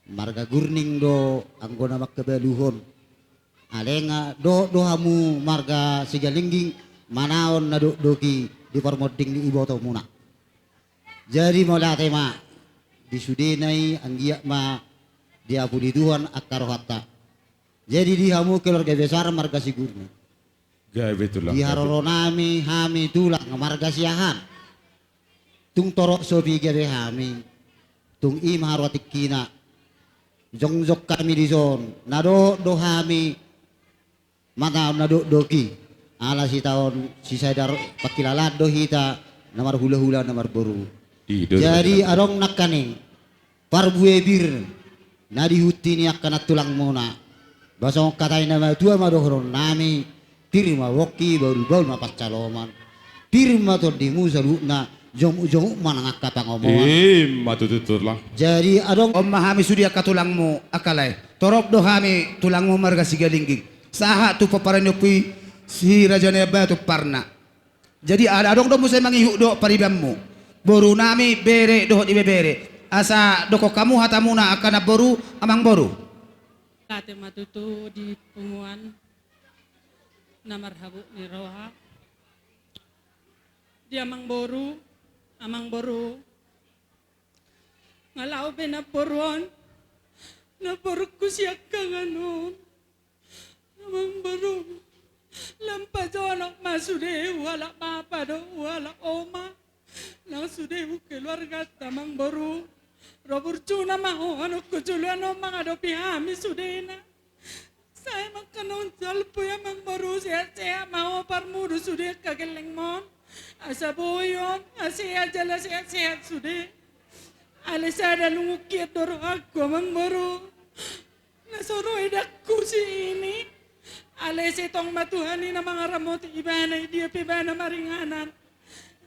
marga Gurning do anggo na mangkabaluhon. Alai nga dohot do hamu marga Sigalingging manaon na dokdok i di parmonding ni ibotomuna. Jadi mauliate ma di sudena i, anggiat ma diampuni Tuhan angka rohanta. Jadi di hamu keluarga besar marga Sigurning. Gabe tulang, gabe. Di haroro nami hami tulang marga Siahaan. Tung torop so piga be hami. Tung i ma haroa tingkina. Jongjong hami dison. Na dohot do hami manaon na dokdok i. Ala sitaon sisadar pangkilalaan do hita na marhulahula na marboru. I do. Jadi adong nangkaning parbue pir na dihunti ni angka na tulangmuna. Ba songon hata ni na matua ma dohonon nami, pir ma pongki, bahul-bahul ma pansalongan. Pir ma tondimu saluhutna, jomuk-jomuk ma nang angka pangomoan. I ma tutu tulang. Jadi adong. On ma hami sude angka tulangmu, angka lae. Torop do hami tulangmu marga Sigalingging. Sahat tu pomparan ni ompu i, si Raja Naiambatomparna. Jadi, ala adong do muse mangihut dohot paribanmu. Boru nami, bere, dohot ibebere. Asa dokkon hamu hatamuna angka namboru, amangboru. Mauliate ma tutu di punguan na marhabot ni roha. Di amangboru, amangboru. Nga laho be namboru on, namborungku siangkangan on. Amangboru, lam pajonok ma sude huhalak bapa dohot huhalak oma. Nang sude hu keluarganta amangboru. Ro burjuna ma ho anakku joloan on mangadopi hami sudena. Sai ma angka naung salpu i amangboru, sehat-sehat ma ho parmudu sude angka gellengmon. Asa boi on, asa sehat jala sehat-sehat sude. Alai sada nunga hian do rohangku, amangboru. Na so ro edangku si ini. Alai sai tong ma Tuhan i na mangaramoti ibana, i dia pe ibana maringanan.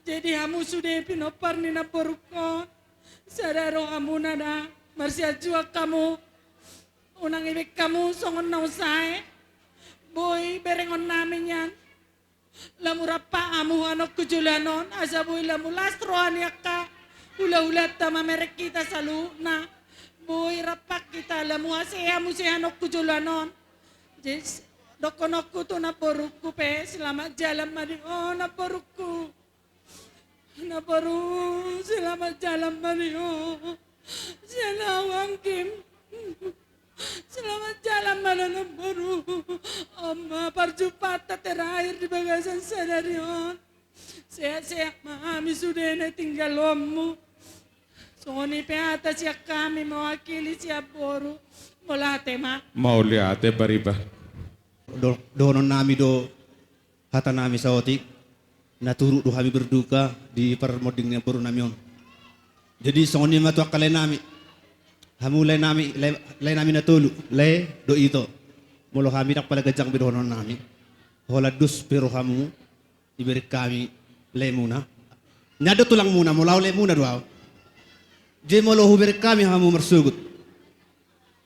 Jadi hamu sude pinompar ni namborungkon, sada rohamuna da, marsianjuan hamu. Unang ibaen hamu songon na usae. Boi berengonnami nian. Lamu rap hamu hanokku joloan on, asa boi lamu las roha ni angka hulahulanta mamereng hita saluhutna. Boi rap hita, lamu asa hamu sai hanokku joloan on. Jadi, dohononku tu namborungku pe, selamat jalan ma di ho, namborungku. Namboru, selamat jalan ma di ho. Sian au Anggi. Selamat jalan ma da, namboru. On ma parjumpaanta terakhir di bagasan sadari on. Sehat-sehat ma hami sude na tinggalonmu. Songon i pe hata sian hami mewakili sian boru. Mauliate ma. Mauliate, Pariba. Do-, dohononnami do hatanami saotik, na turut do hami berduka di parmonding ni namborunami on. Jadi songon i ma tu angka laenami, hamu laenami, lae-, laenami na tolu, lae dohot ito. Molo hami ndang pola ganjang be dohononnami, holan dos pe rohamu, dibereng hami laemuna. Nian do tulangmuna, molo au laemuna do au. Jadi molo hubereng hami hamu marsogot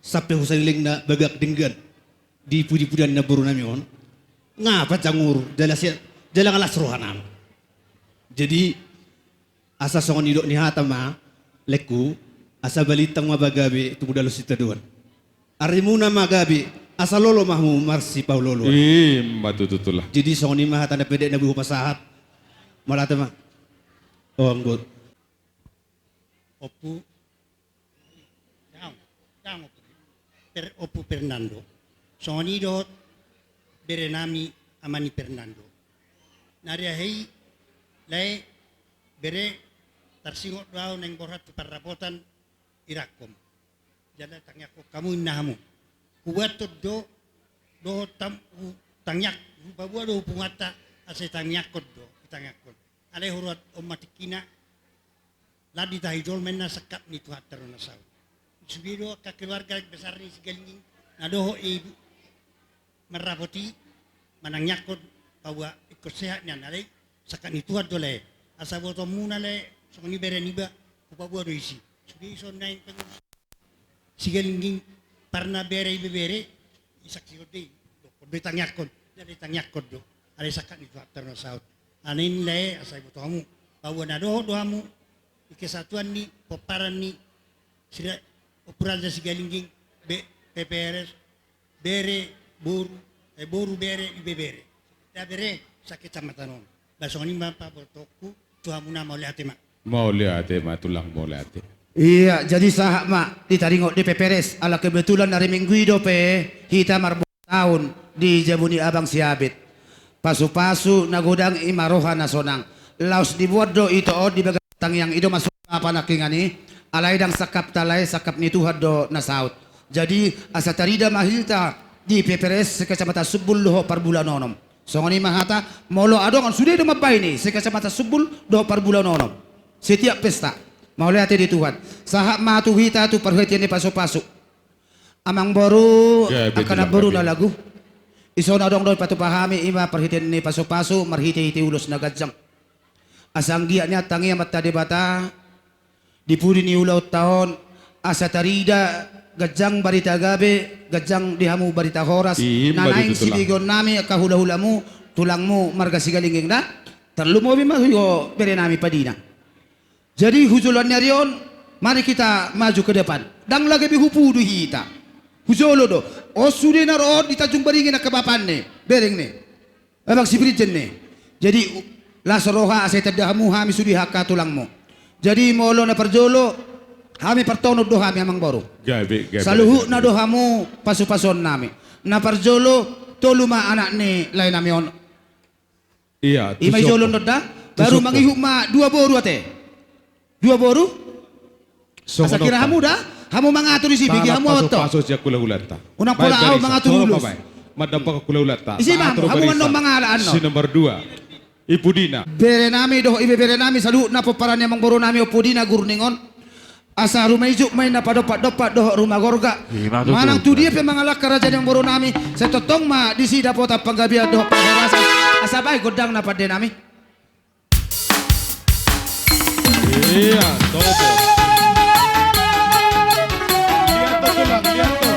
sampe husaleleng na bagak denggan di pudi-pudian ni namborunami on, nga panjang umur, jala se-, jala nga las rohanami. Jadi asa songon nidok ni hata ma, laengku, asa balintang ma ba gabe tumundalhon sitadoan. Arimuna ma gabe, asa lolo ma hamu marsipaolo-oloan. I ma tutu, tulang. Jadi songon i ma hata na pendek na boi hupasahat. Mauliate ma. O, anggo. Ompu. Daong, daong, Ompu. Per-, Ompu Fernando. Songon i dohot berenami, ama ni Fernando. Nari ahe i, lae, bere, tarsingot do au naeng borhat tu parrapotan irangkom. Jala tangiangkon hamu, inna hamu. Hubuat do, dohot tam-, hu-, tangiang, hupaboa do hu punguanta, asa itangiangkon do, itangiangkon. Alai huroha on ma tingkina, lam ditahi jolma inna, sangkap ni Tuhanta do na saut. Sude do angka keluarga besar ni Sigalingging, na dohot i marrapot i, manangiangkon, paboa ingkon sehat nian, alai sangkap ni Tuhan do lae. Asa botoonmuna lae, songon i bere niba, hupaboa do isi. Sude i songon naeng pengurus Sigalingging, parna bere ibebere, isaksihon do i, dohot do itangiangkon, jala itangiangkon do. Alai sangkap ni Tuhanta do na saut. Alani i lae, asa diboto hamu, paboa na dohot do hamu di kesatuan ni pomparan ni Sira-, Ompu Raja Sigalingging, be-, P P R S, bere, boru, eh, boru, bere, ibebere. Nda bere, sakecamatan on. Ba songon i ma pabotoonku tu hamuna, mauliate ma. Mauliate ma, tulang, mauliate. Iya, jadi sahat ma, ditaringot di P P R S, ala kebetulan ari Minggu i dope hita marboru taon di jabu ni abang si Abed. Pasupasu na godang i ma roha na sonang. Laos diboan do ito on di bagasan tangiang i do masuk panangkingan i, alai ndang sangkapta lae, sangkap ni Tuhan do na saut. Jadi, asa tarida ma hita di P P R S se-Kecamatan Sumbul dohot Parbulanonom. Songon i ma hata, molo adong on sude do mambahen i se-Kecamatan Sumbul dohot Parbulanonom. Setiap pesta. Mauliate di Tuhan. Sahat ma tu hita tu parhitean ni pasupasu. Amangboru, gabe, angka tulang, namboru, gabe, na lagu. Dison adong do dipatupa hami, i ma parhitean ni pasupasu, marhitehite ulos na ganjang. Asa anggiat nian tangi Amanta Debata, di pudi ni ulaonta on, asa tarida ganjang barita gabe, ganjang di hamu barita horas, i ma tutu, tulang, na naeng sibegeonnami angka hulahulamu, tulangmu, marga Sigalingging da, tarlumobi ma tu ho berenami Padina. Jadi, hujoloan ni ari on, mari kita maju ke depan. Ndang lage be hupudu hita. Hujolo do. On sude na ro on di Tanjung Baringin angka bapanne, bereng ni, Abang Sipirjen ni. Jadi, u-, las roha asa itanda hamu hami sude angka tulangmu. Jadi, molo na parjolo, hami partonon do hami, Amangboru. Gabe, gabe, saluhutna gabe do hamu pasupasuonnami. Na parjolo, tolu ma anak ni laenami on. Iya, i ma tu i jolo on da. Baru mangihut ma dua boru ate. Dua boru? Asa kira hamu da, hamu mangatur disi, bege hamu awan to. Pasu-pasu sian hulahulanta. Unang pola au mangatur ulos. Mandapot hulahulanta. Isi ma hamu, hamu annon mangalap annon. Si nomor dua. I pudina. Berenami dohot ibeberenami saluhutna pomparan ni amangborunami on pudina Gurning on. Asa ruma ijuk ma i na padompak-dompak dohot ruma gorga. Ima tutu. Manang tu dia pe mangalangka raja ni amangborunami, sai tongtong ma disi dapotan panggabean dohot parhorasan. Asa bahen gondangna pandenami. Ia, topot. Lihat tuh, Tulang, lihat tuh.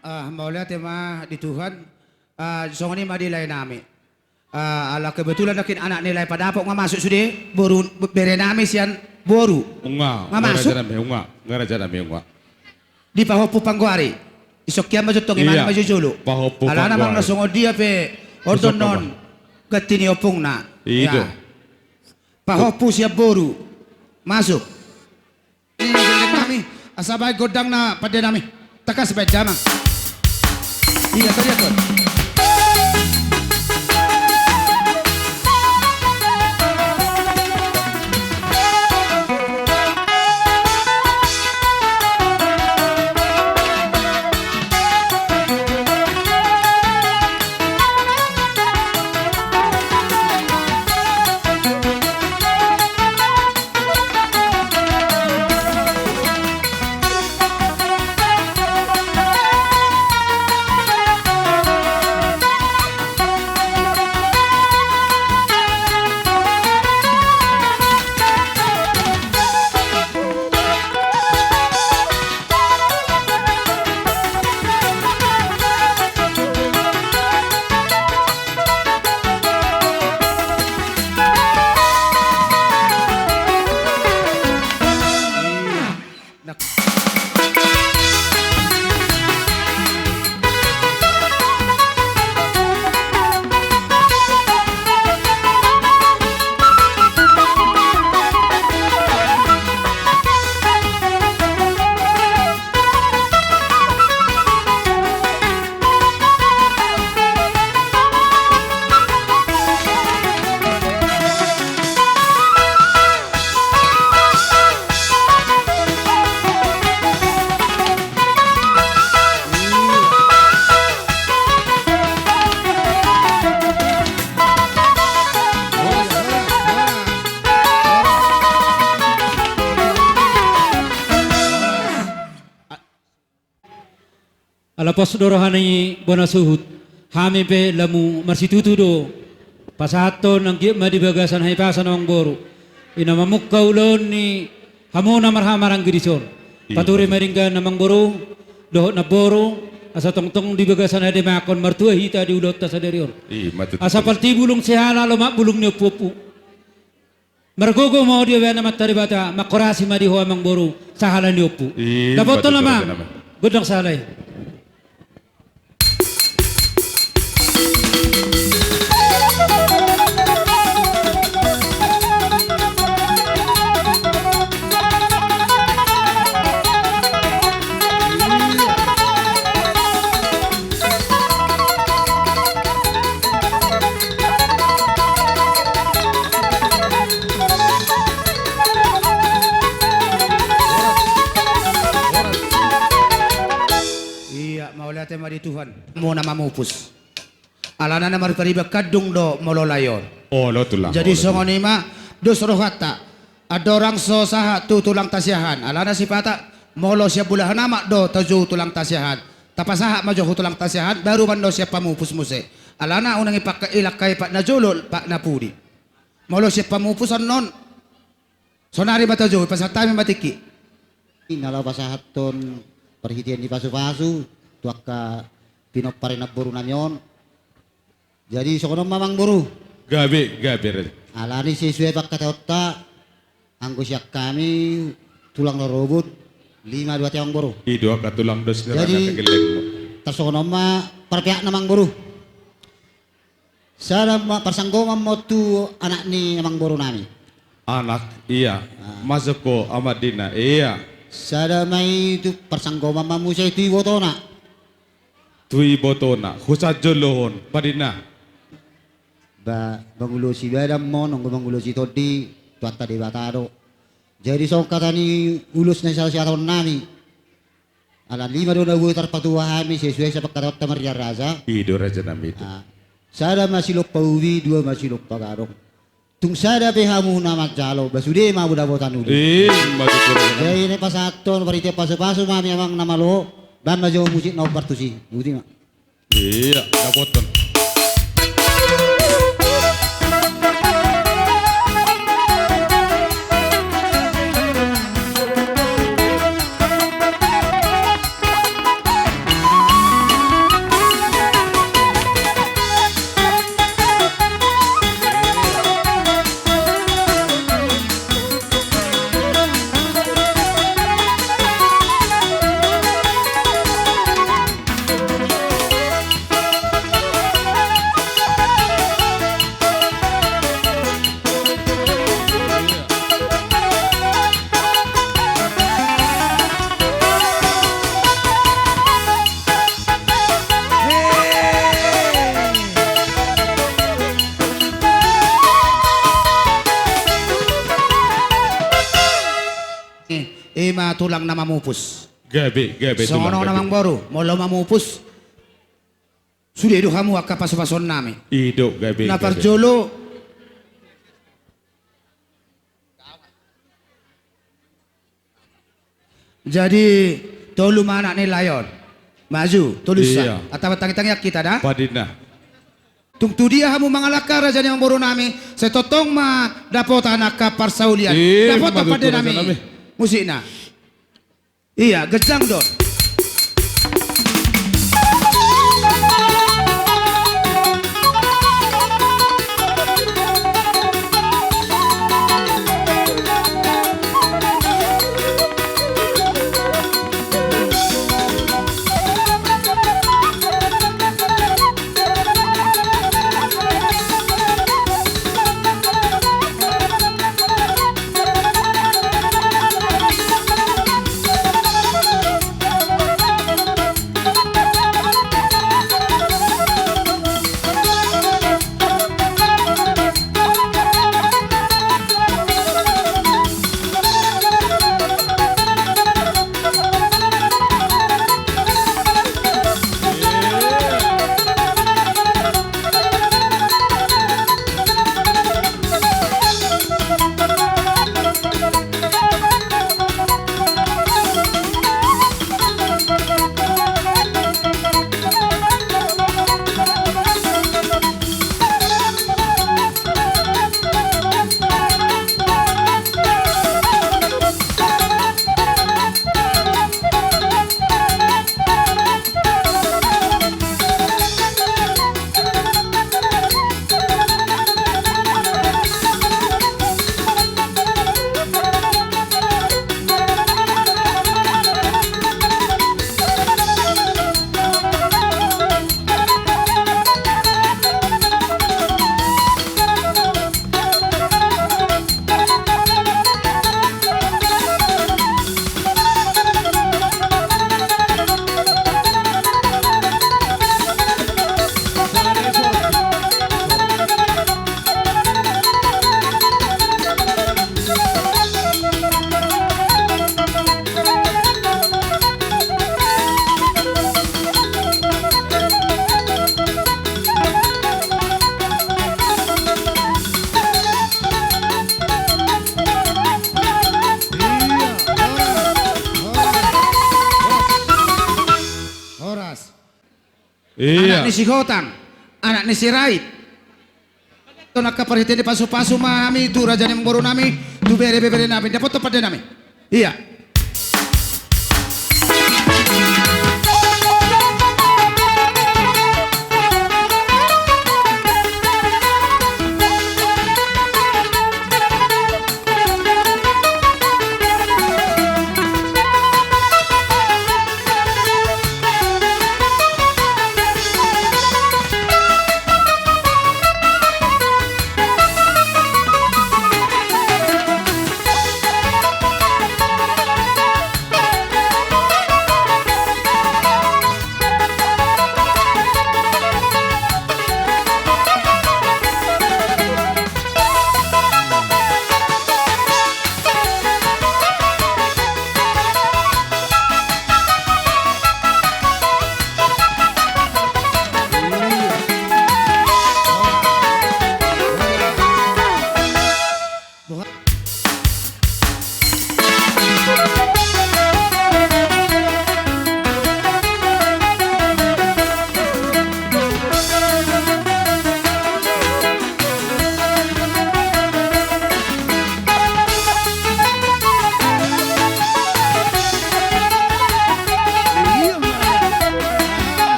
Ah, mauliate ma di Tuhan. Ah, songon i ma di laenami. Ah, ala kebetulan nangkin anak ni lae padapot nga masuk sude, boru, berenami sian boru. Nga masuk. Nga rajanami, nga, nga rajanami, nga. Dipahompu panggoari. Isongkian ma jo tong, imana ma jo jolo. Pahompu panggoari. Alana manang na songon dia pe, ordonon ganti ni ompungna. I do. Pahompu sian boru. Masuk. Ni gendeng nami, asa bahen gondangna pandenami. Tangkas bahen damang. Ia, tadi apa? Ala pos do roha ni bona suhut, hami pe lamu marsitutu do pasahathon anggiat ma di bagasan hahipason amangboru. I na mamungka ulaon ni hamu na marhahamaranggi dison. Pature ma denggan amangboru dohot namboru, asa tongtong di bagasan hademangan martua hita di ulaonta sadari on. Asa palti bulung sihala, lomak bulung ni ompuompu. Margogo ma ho di Amanta Debata, manghorasi ma di ho amangboru sahala ni ompu. Dapothon amang, gondang sahala i. Ia, mauliate ma di Tuhan. Molo na mamupus, alana na marpariban kandung do molo lae on. Jadi songon i ma dos rohanta. Andorang so sahat tu tulangta siahaan, alana sipata molo sian bulahan amak do tajou tulangta siahaan, tapasahat ma jo tu tulangta siahaan, baru ma annon sian pamupus muse. Alana unang ipangke ilangkai pat na jolo, pat na pudi. Molo sian pamupus annon, sonari ma tajou, pasahat hami ma tingki. I na laho pasahathon parhitean ni pasupasu tu angka pinompar ni namboru nami on. Jadi songon on ma amangboru. Gabe, gabe, raja. Alani sesuai pangkataionta, anggo sian hami tulang rorobot, lima do hita amangboru. I do angka tulang dos ni raja. Jadi tarsongon on ma parpeakna amangboru. Sada ma parsanggoman ma on tu anak ni amangboru nami. Anak, ia. Masuk ho amandina, ia. Sada ma i tu parsanggoman ma muse tu ibotona. Tu ibotona, husanjollohon, padina. Ba, mangulosi badan ma on, anggo mangulosi tondi, Tuhanta Debata do. Jadi songon hata ni ulos na sihaon nami. Ala lima do na boi tarpatua hami sesuai sian pangkataionta marria raja. I do raja nami tu. Sada ma silompa ubi, dua ma silompa gadong. Tung sada pe hamu na manjalo, ba sude ma hamu dapotan uli. Jadi na pasahathon parhitean pasupasu ma hami amang na malo, bahen ma jo musik na hombar tusi. Boti ma. Ia, dapothon. I ma tulang na mamupus. Gabe, gabe tulang. Songon on amangboru, molo mamupus, sude do hamu angka pasupasu nami. I do, gabe, gabe. Na parjolo. Jadi tolu ma anak ni lae on. Maju, tolu sa. Ia. Atau tangi-tangi hita da. Padina. Tung tu dia hamu mangalangka raja ni amangboru nami, sai tongtong ma dapotan angka parsaulian. Dapotan pande nami. Musikna. Ia, ganjang do. Iya. Anak ni Sihotang, anak ni Sirait. Tona ka parhite ni pasu-pasu ma hami tu raja ni boru nami, tu bere-bere nami, dapothon pande nami. Iya.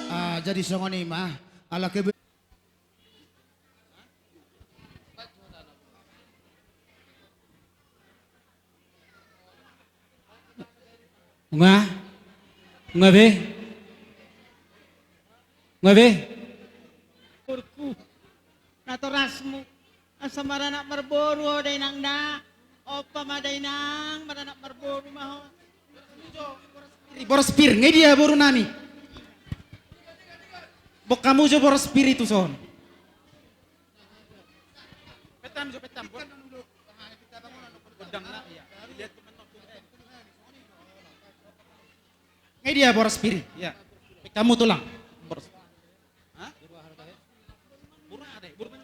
Ah, jadi songon i ma, ala kebe- Nga? Nga be? Nga be? Urku. Natorasmu. Asa maranak marboru ho dainang na. Opa ma dainang, maranak marboru ma ho. Boras pir, nga dia boru nami? Bokkamu jo boras pir i tuson. Petam jo, petam. Gondang na, iya. Nga dia boras pir i? Iya. Petam tulang. Boras. Hah? Boru ada, boru.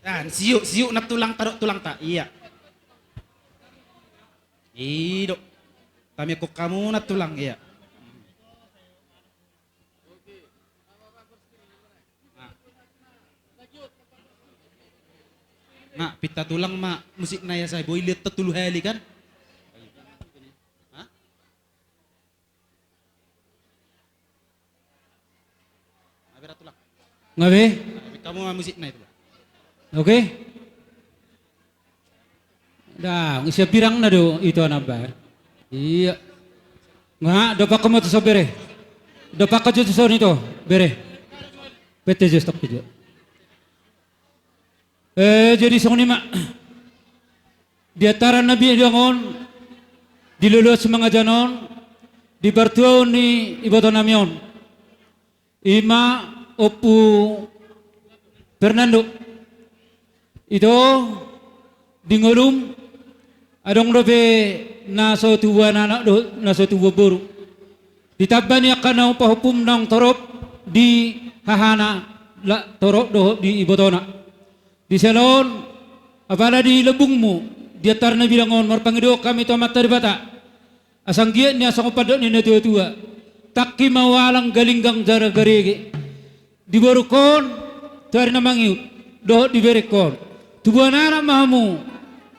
Ah, siuk, siuk na tulang ta dohot tulang ta. Iya. I do. Tamiangkon hamu na tulang, iya. Nga, pinta tulang ma musik na ia sai, boi liat tolu hali kan? Hah? Nga be? Hamu ma musik na i tulang. Oke. Dah, isi pirang na do ito namba. Iya. Nga, dopak hamu tu so bere. Dopak hamu tu so nito, bere. Pete jo, stop jo. Eh, jadi songon i ma. Di antaran na bidang on, di loloan simangajan on, di partuaon ni iboto nami on. I ma Ompu Fernando. Ito, di ngolum, adong dope na so tubuan anak dohot na so tubuan boru. Ditamba ni angka na pahompum naung torop di hahana, la torop dohot di ibotona. Di siala on, apala di lambungmu, di antaran na bidang on, marpangidoan hami tu Amanta Debata. Asa anggiat ni asa umpandak ni na tua-tua. Tangki ma ualang, galinggang jala garege. Di borungkon tu ari na mangihut dohot di berengkon, tubuan anak ma hamu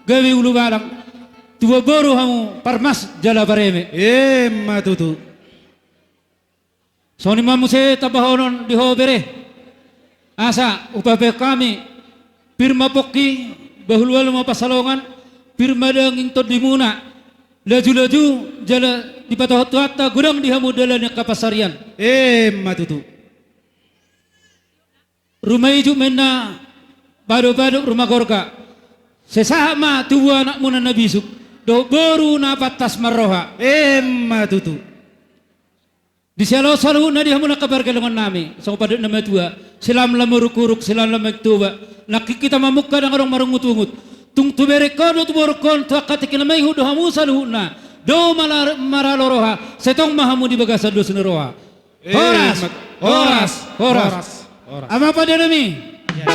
gabe ulubalang, tubuan boru hamu parmas jala pareme. Emma tutu. Songon i ma muse tabahonon di ho bere. Asa hupabahen hami pir ma pongki, bahulbahul ma pansalongan, pir ma daging tondimuna, lajulaju jala dipatohot Tuhanta godang di hamu dalan ni angka pansarian. Emma tutu. Ruma ijuk ma inna, badok-badok ruma gorga. Sai sahat ma tubu anakmuna na bisuk dohot boru na pantas marroha. Emma tutu. Di sialaon saluhutna di hamu angka pargellengon nami, songon pandok na matua, silamlam uruk-uruk, silamlam Toba. Nangkin hita mamungka ndang adong marungut-ungut. Tung tu berengkon do tu borungkon, tu angka tingki na maihut do hamu saluhutna. Do mala-, maralo roha, sai tong ma hamu di bagasan dos ni roha. Horas, eh, mat-, horas, horas, horas, horas. Amang pande nami. Ya.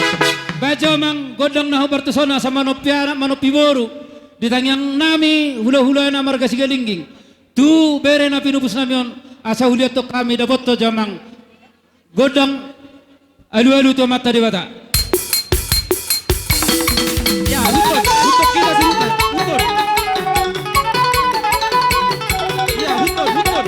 Bahen jo amang gondang na hombar tu son, asa manompi anak, manompi boru. Di tangiang nami, hula-hulana marga Sigalingging. Tu bere na pinupus nami on, asa huliathon hami, dapothon jo amang gondang alu-alu tu Amanta Debata. Ya, huton, huton kita si huton, huton. Ya, huton, huton.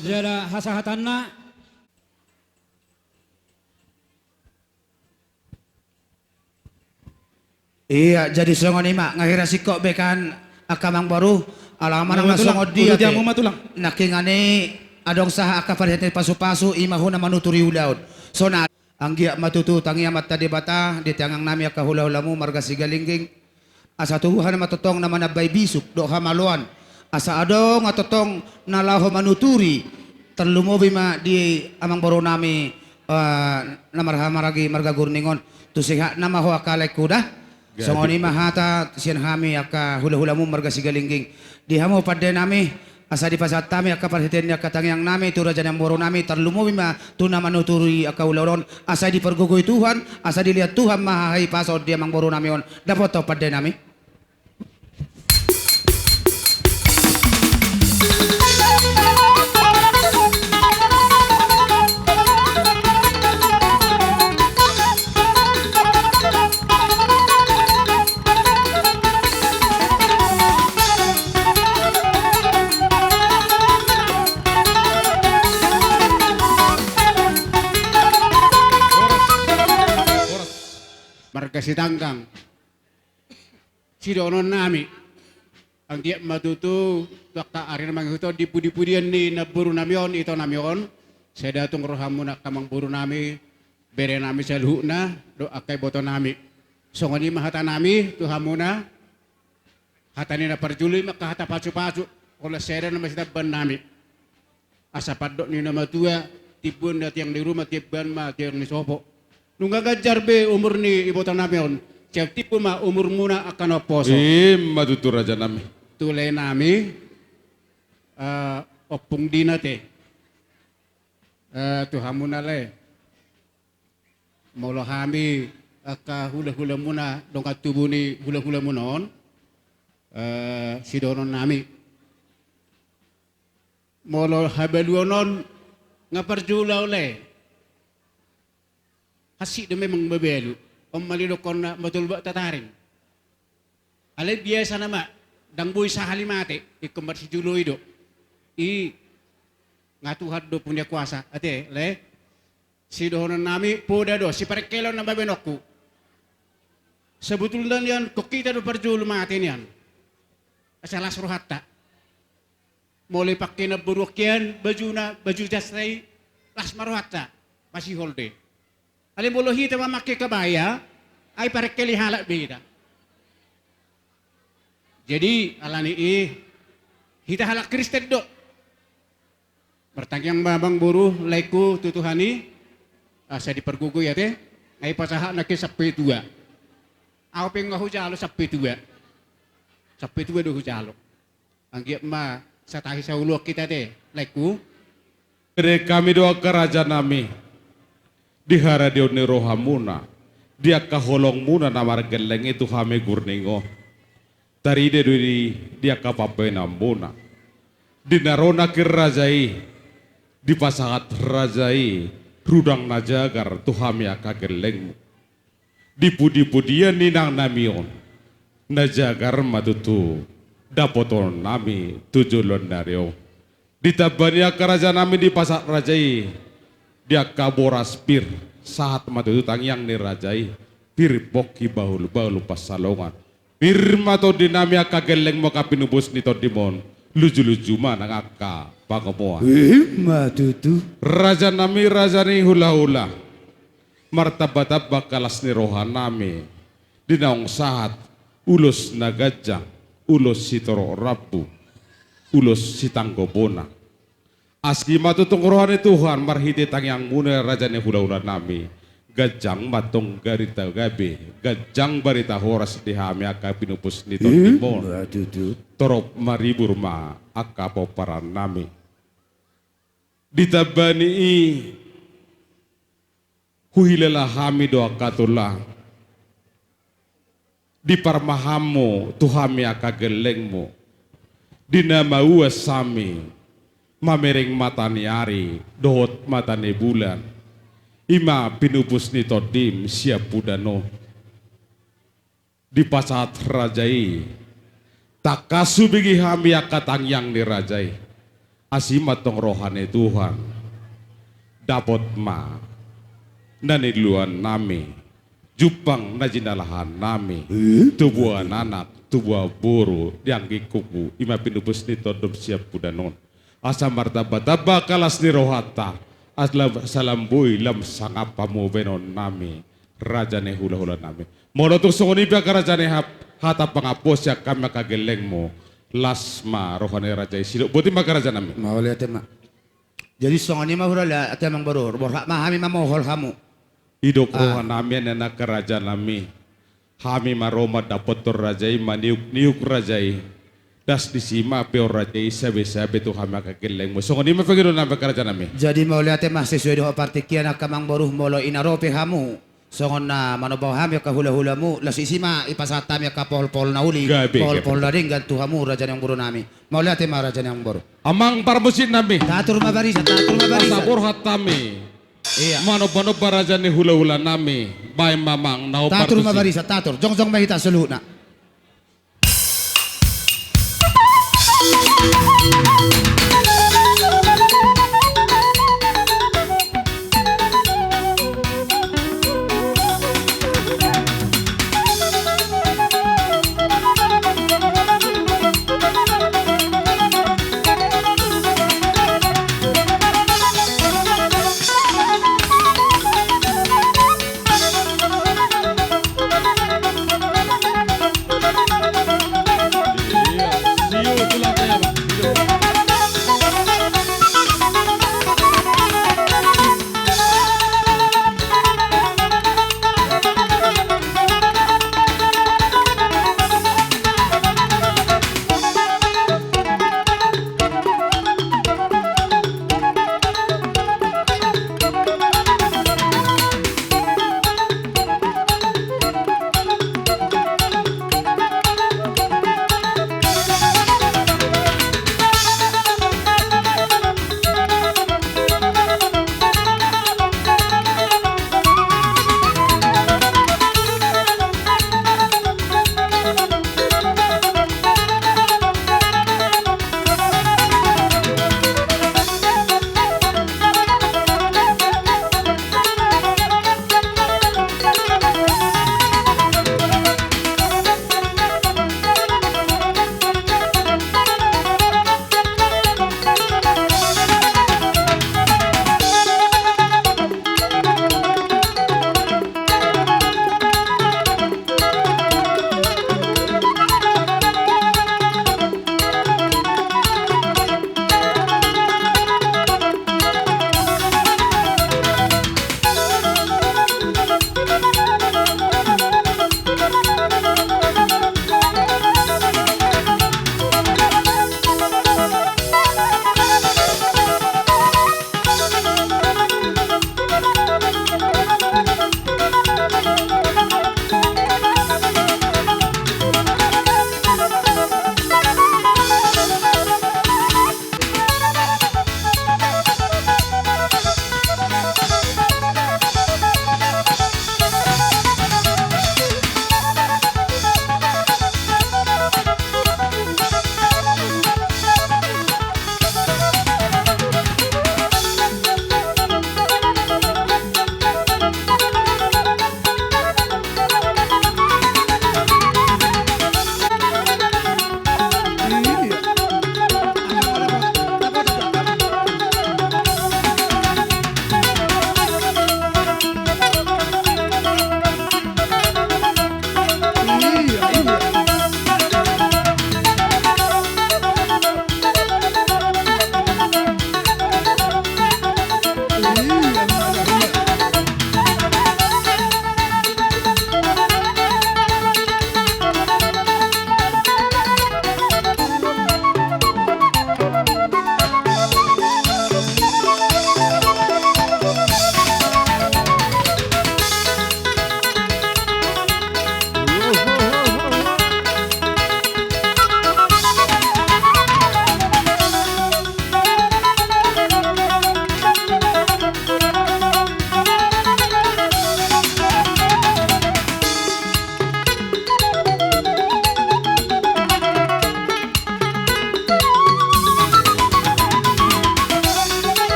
Jala hasahatanna. Iya, jadi songon i ma, nga hira singkop be kan, angka amangboru, ala manang na songon dia pe. Nangkin nga ni adong saha angka parihat ni pasupasu, i ma hona manuturi ulaon. Songon i, anggiat ma tutu tangi Amanta Debata di tangiang nami angka hulahulamu marga Sigalingging. Asa Tuhan ma tongtong na manambai bisuk dohot hamaloan, Asa adong antong na laho manuturi, tarlumobi ma di amangboru nami, eh, na marhahamaranggi marga Gurning on, tu sehatna ma ho angka laengku da. Gabe. Songon i ma hata sian hami angka hulahulamu marga Sigalingging. Di hamu pande nami, asa dipasahat hami angka parhitean ni angka tangiang nami tu raja ni amangboru nami, tarlumobi ma tu na manuturi angka ulaon on, asa dipargogoi Tuhan, asa dilehon Tuhan ma hahipason di amangboru nami on. Dapot ho pande nami. Marga Sitanggang. Sidohonon nami, anggiat ma tutu tu angka ari na mangihut on, di pudipudian ni namboru nami on, ito nami on, sai da tung rohamuna angka amangboru nami, bere nami saluhutna, dohot angka iboto nami. Songon i ma hata nami tu hamuna, hata ni na parjolo i ma angka hata pasupasu, holan sada nama sitambahan nami. Asa pandok ni na matua, timbo na tiang ni ruma, timbo ma tiang ni sopo. Nunga ganjar be umur ni iboto nami on, sai timbo ma umurmuna angka na umposo. I ma tutu raja nami. Tu lae nami, eh, ompung dina te. Eh, tu hamuna lae. Molo hami angka hulahulamuna, dongan tubu ni hulahulamuna on, eh, sidohonon nami. Molo habaluon on nga parjolo lae. Hansit do memang mabalu. On ma didokkon na matolbak tataring. Alai biasa nama, ndang boi sahali mate, ingkon marsijolo i do. I nga Tuhan do punya kuasa, ate, lae. Sidohonon nami, poda do, siparengkelon nama baenonku. Sebetulna nian, ingkon hita do parjolo mate nian. Asa las rohanta. Molo ipangke namboru on hian, bajuna, baju jasna i, las ma rohanta, masihol do i. Alai molo hita mamangke kabaya, ai parengkel ni halak be hita. Jadi, alani i, hita halak Kristen do. Martangiang ma amangboru, laengku, tu Tuhan i, asa dipargogoi ate, ai pasahat nangkin sampe tua. Au pe nga hujalo sampe tua. Sampe tua do hujalo. Anggiat ma satahi saoloan hita ate, laengku. Bereng hami do angka raja nami, di haradeon ni rohamuna, di angka holongmuna na margelleng i tu hami Gurning on. Tarida do i di angka pambaenanmuna. Di na ro nangkin raja i, dipasahat raja i, rudang na jagar tu hami angka gellengmu. Di pudipudian ni inang nami on, na jagar ma tutu dapoton nami tu joloan ni ari on. Ditamba ni angka raja nami dipasahat raja i, di angka boras pir, sahat ma tutu tangiang ni raja i, pir pongki bahulbahul pansalongan. Pir ma tondi nami angka gellengmu angka pinupus ni tondim on, lujuluju ma nang angka pangomoan. I ma tutu. Raja nami raja ni hulahula. Martambatamba angka las ni roha nami, di naung sahat, ulos na ganjang, ulos sitorop rambu, ulos sitanggo bona. Asi ma tutu roha ni Tuhan, marhite tangiangmuna raja ni hulahula nami, ganjang ma tong barita gabe, ganjang barita horas di hami angka pinupus ni tondim on. I ma tutu. Torop maribur ma angka pomparan nami. Ditamba ni i, huhilala hami do angka tulang. Di parmahanmu tu hami angka gellengmu. Di na mauas hami, mamereng mata ni ari, dohot mata ni bulan. I ma pinupus ni tondim siampudan on. Dipasahat raja i. Tangkas hubege hami angka tangiang ni raja i. Asi ma tong roha ni Tuhan. Dapot ma. Na niluluan nami. Jumpang na jinalahan nami. Eh? Tubuan anak, tubuan boru, di anggingkungku. I ma pinupus ni tondim siampudan on. Asa martambatamba angka las ni rohanta. Asa lam boi lam sangap hamu baenon nami. Raja ni hulahula nami. Molo tung songon i pe angka raja ni hap-, hata pangampu sian hami angka gellengmu. Las ma roha ni raja i. Sidok boti ma angka raja nami. Mauliate ma. Jadi songon i ma hurang, ate amang boru, borhat ma hami mamohol hamu. Didok roha nami, ninna angka raja nami. Hami ma ro mandapothon raja i, maniuk-niuk raja i. Das disi ma peon raja i, sabe-sabe tu hami angka gellengmu. Songon i ma pangidoan nami angka raja nami. Jadi mauliate ma, sesuai dohot partingkian angka amang boru, molo ina ro pe hamu songon na manomba hami angka hula-hulamu, las disi ma ipasahat hami angka pohol-pohol na uli, pohol-pohol na denggan tu hamu raja ni amang boru nami. Mauliate ma raja ni amang boru. Amang parmusik nami. Tator ma barisan, tator ma barisan. Asa borhat hami. Ia. Manomba-nomba raja ni hula-hula nami. Baen ma amang na hombar tusi. Tator ma barisan, tator. Jongjong ma hita saluhutna.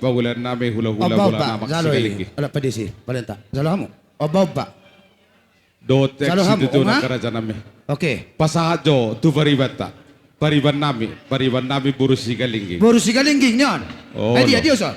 Paulannami hulahula, omba, omba, bolana, jalo i, Sigalingging. Ala padisi, balenta. Jalo hamu. Omba, omba. Dohot situtu, nang rajanami. Oke. Pasahat jo tu paribanta. Paribannami, paribannami boru Sigalingging. Boru Sigalingging, nian. Oh, eh, dia, dia, so.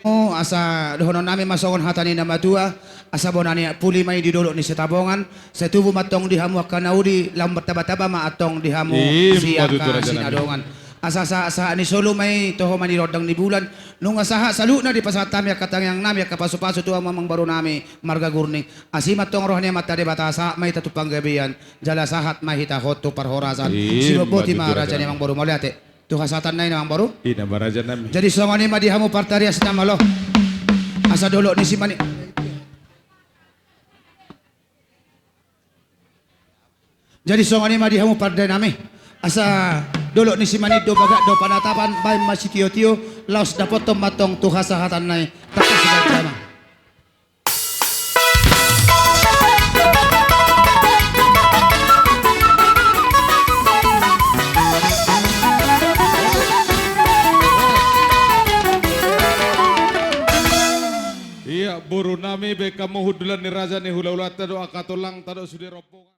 Oh, asa dohononnami ma songon hata ni na matua, asa bona ni puli ma i di dolok ni Sitabongan, sai tubu ma antong di hamu angka na uli, lam martabataba ma antong di hamu, i ma tutu, rajanami, siangka sinadongan. Asa sahat, sahat ni solu ma i toho ma di rondang ni bulan, nunga sahat saluhutna dipasahat hami angka tangiangnami, angka pasupasu tu hamu amangborunami marga Gurning. Asi ma antong roha ni Amanta Debata, sahat ma hita tu panggabean, jala sahat ma hita hot tu parhorasan. I ma tutu, rajanami. Sibotima raja ni amangboru, mauliate. Tu hasahatanna i, amangboru. I ma, rajanami. Jadi songon i ma di hamu partarias na malo. Asa dolok ni simani. Jadi songon i ma di hamu pardainami. Asa dolok ni simanit do bagak do panatapan, baen ma sitiotio, laos dapothon ma antong tu hasahatanna i. Tangkas ma antong. Ia, borunami, baen hamu hundulan ni raja ni hulahulanta dohot angka tulangta dohot sude rombongan.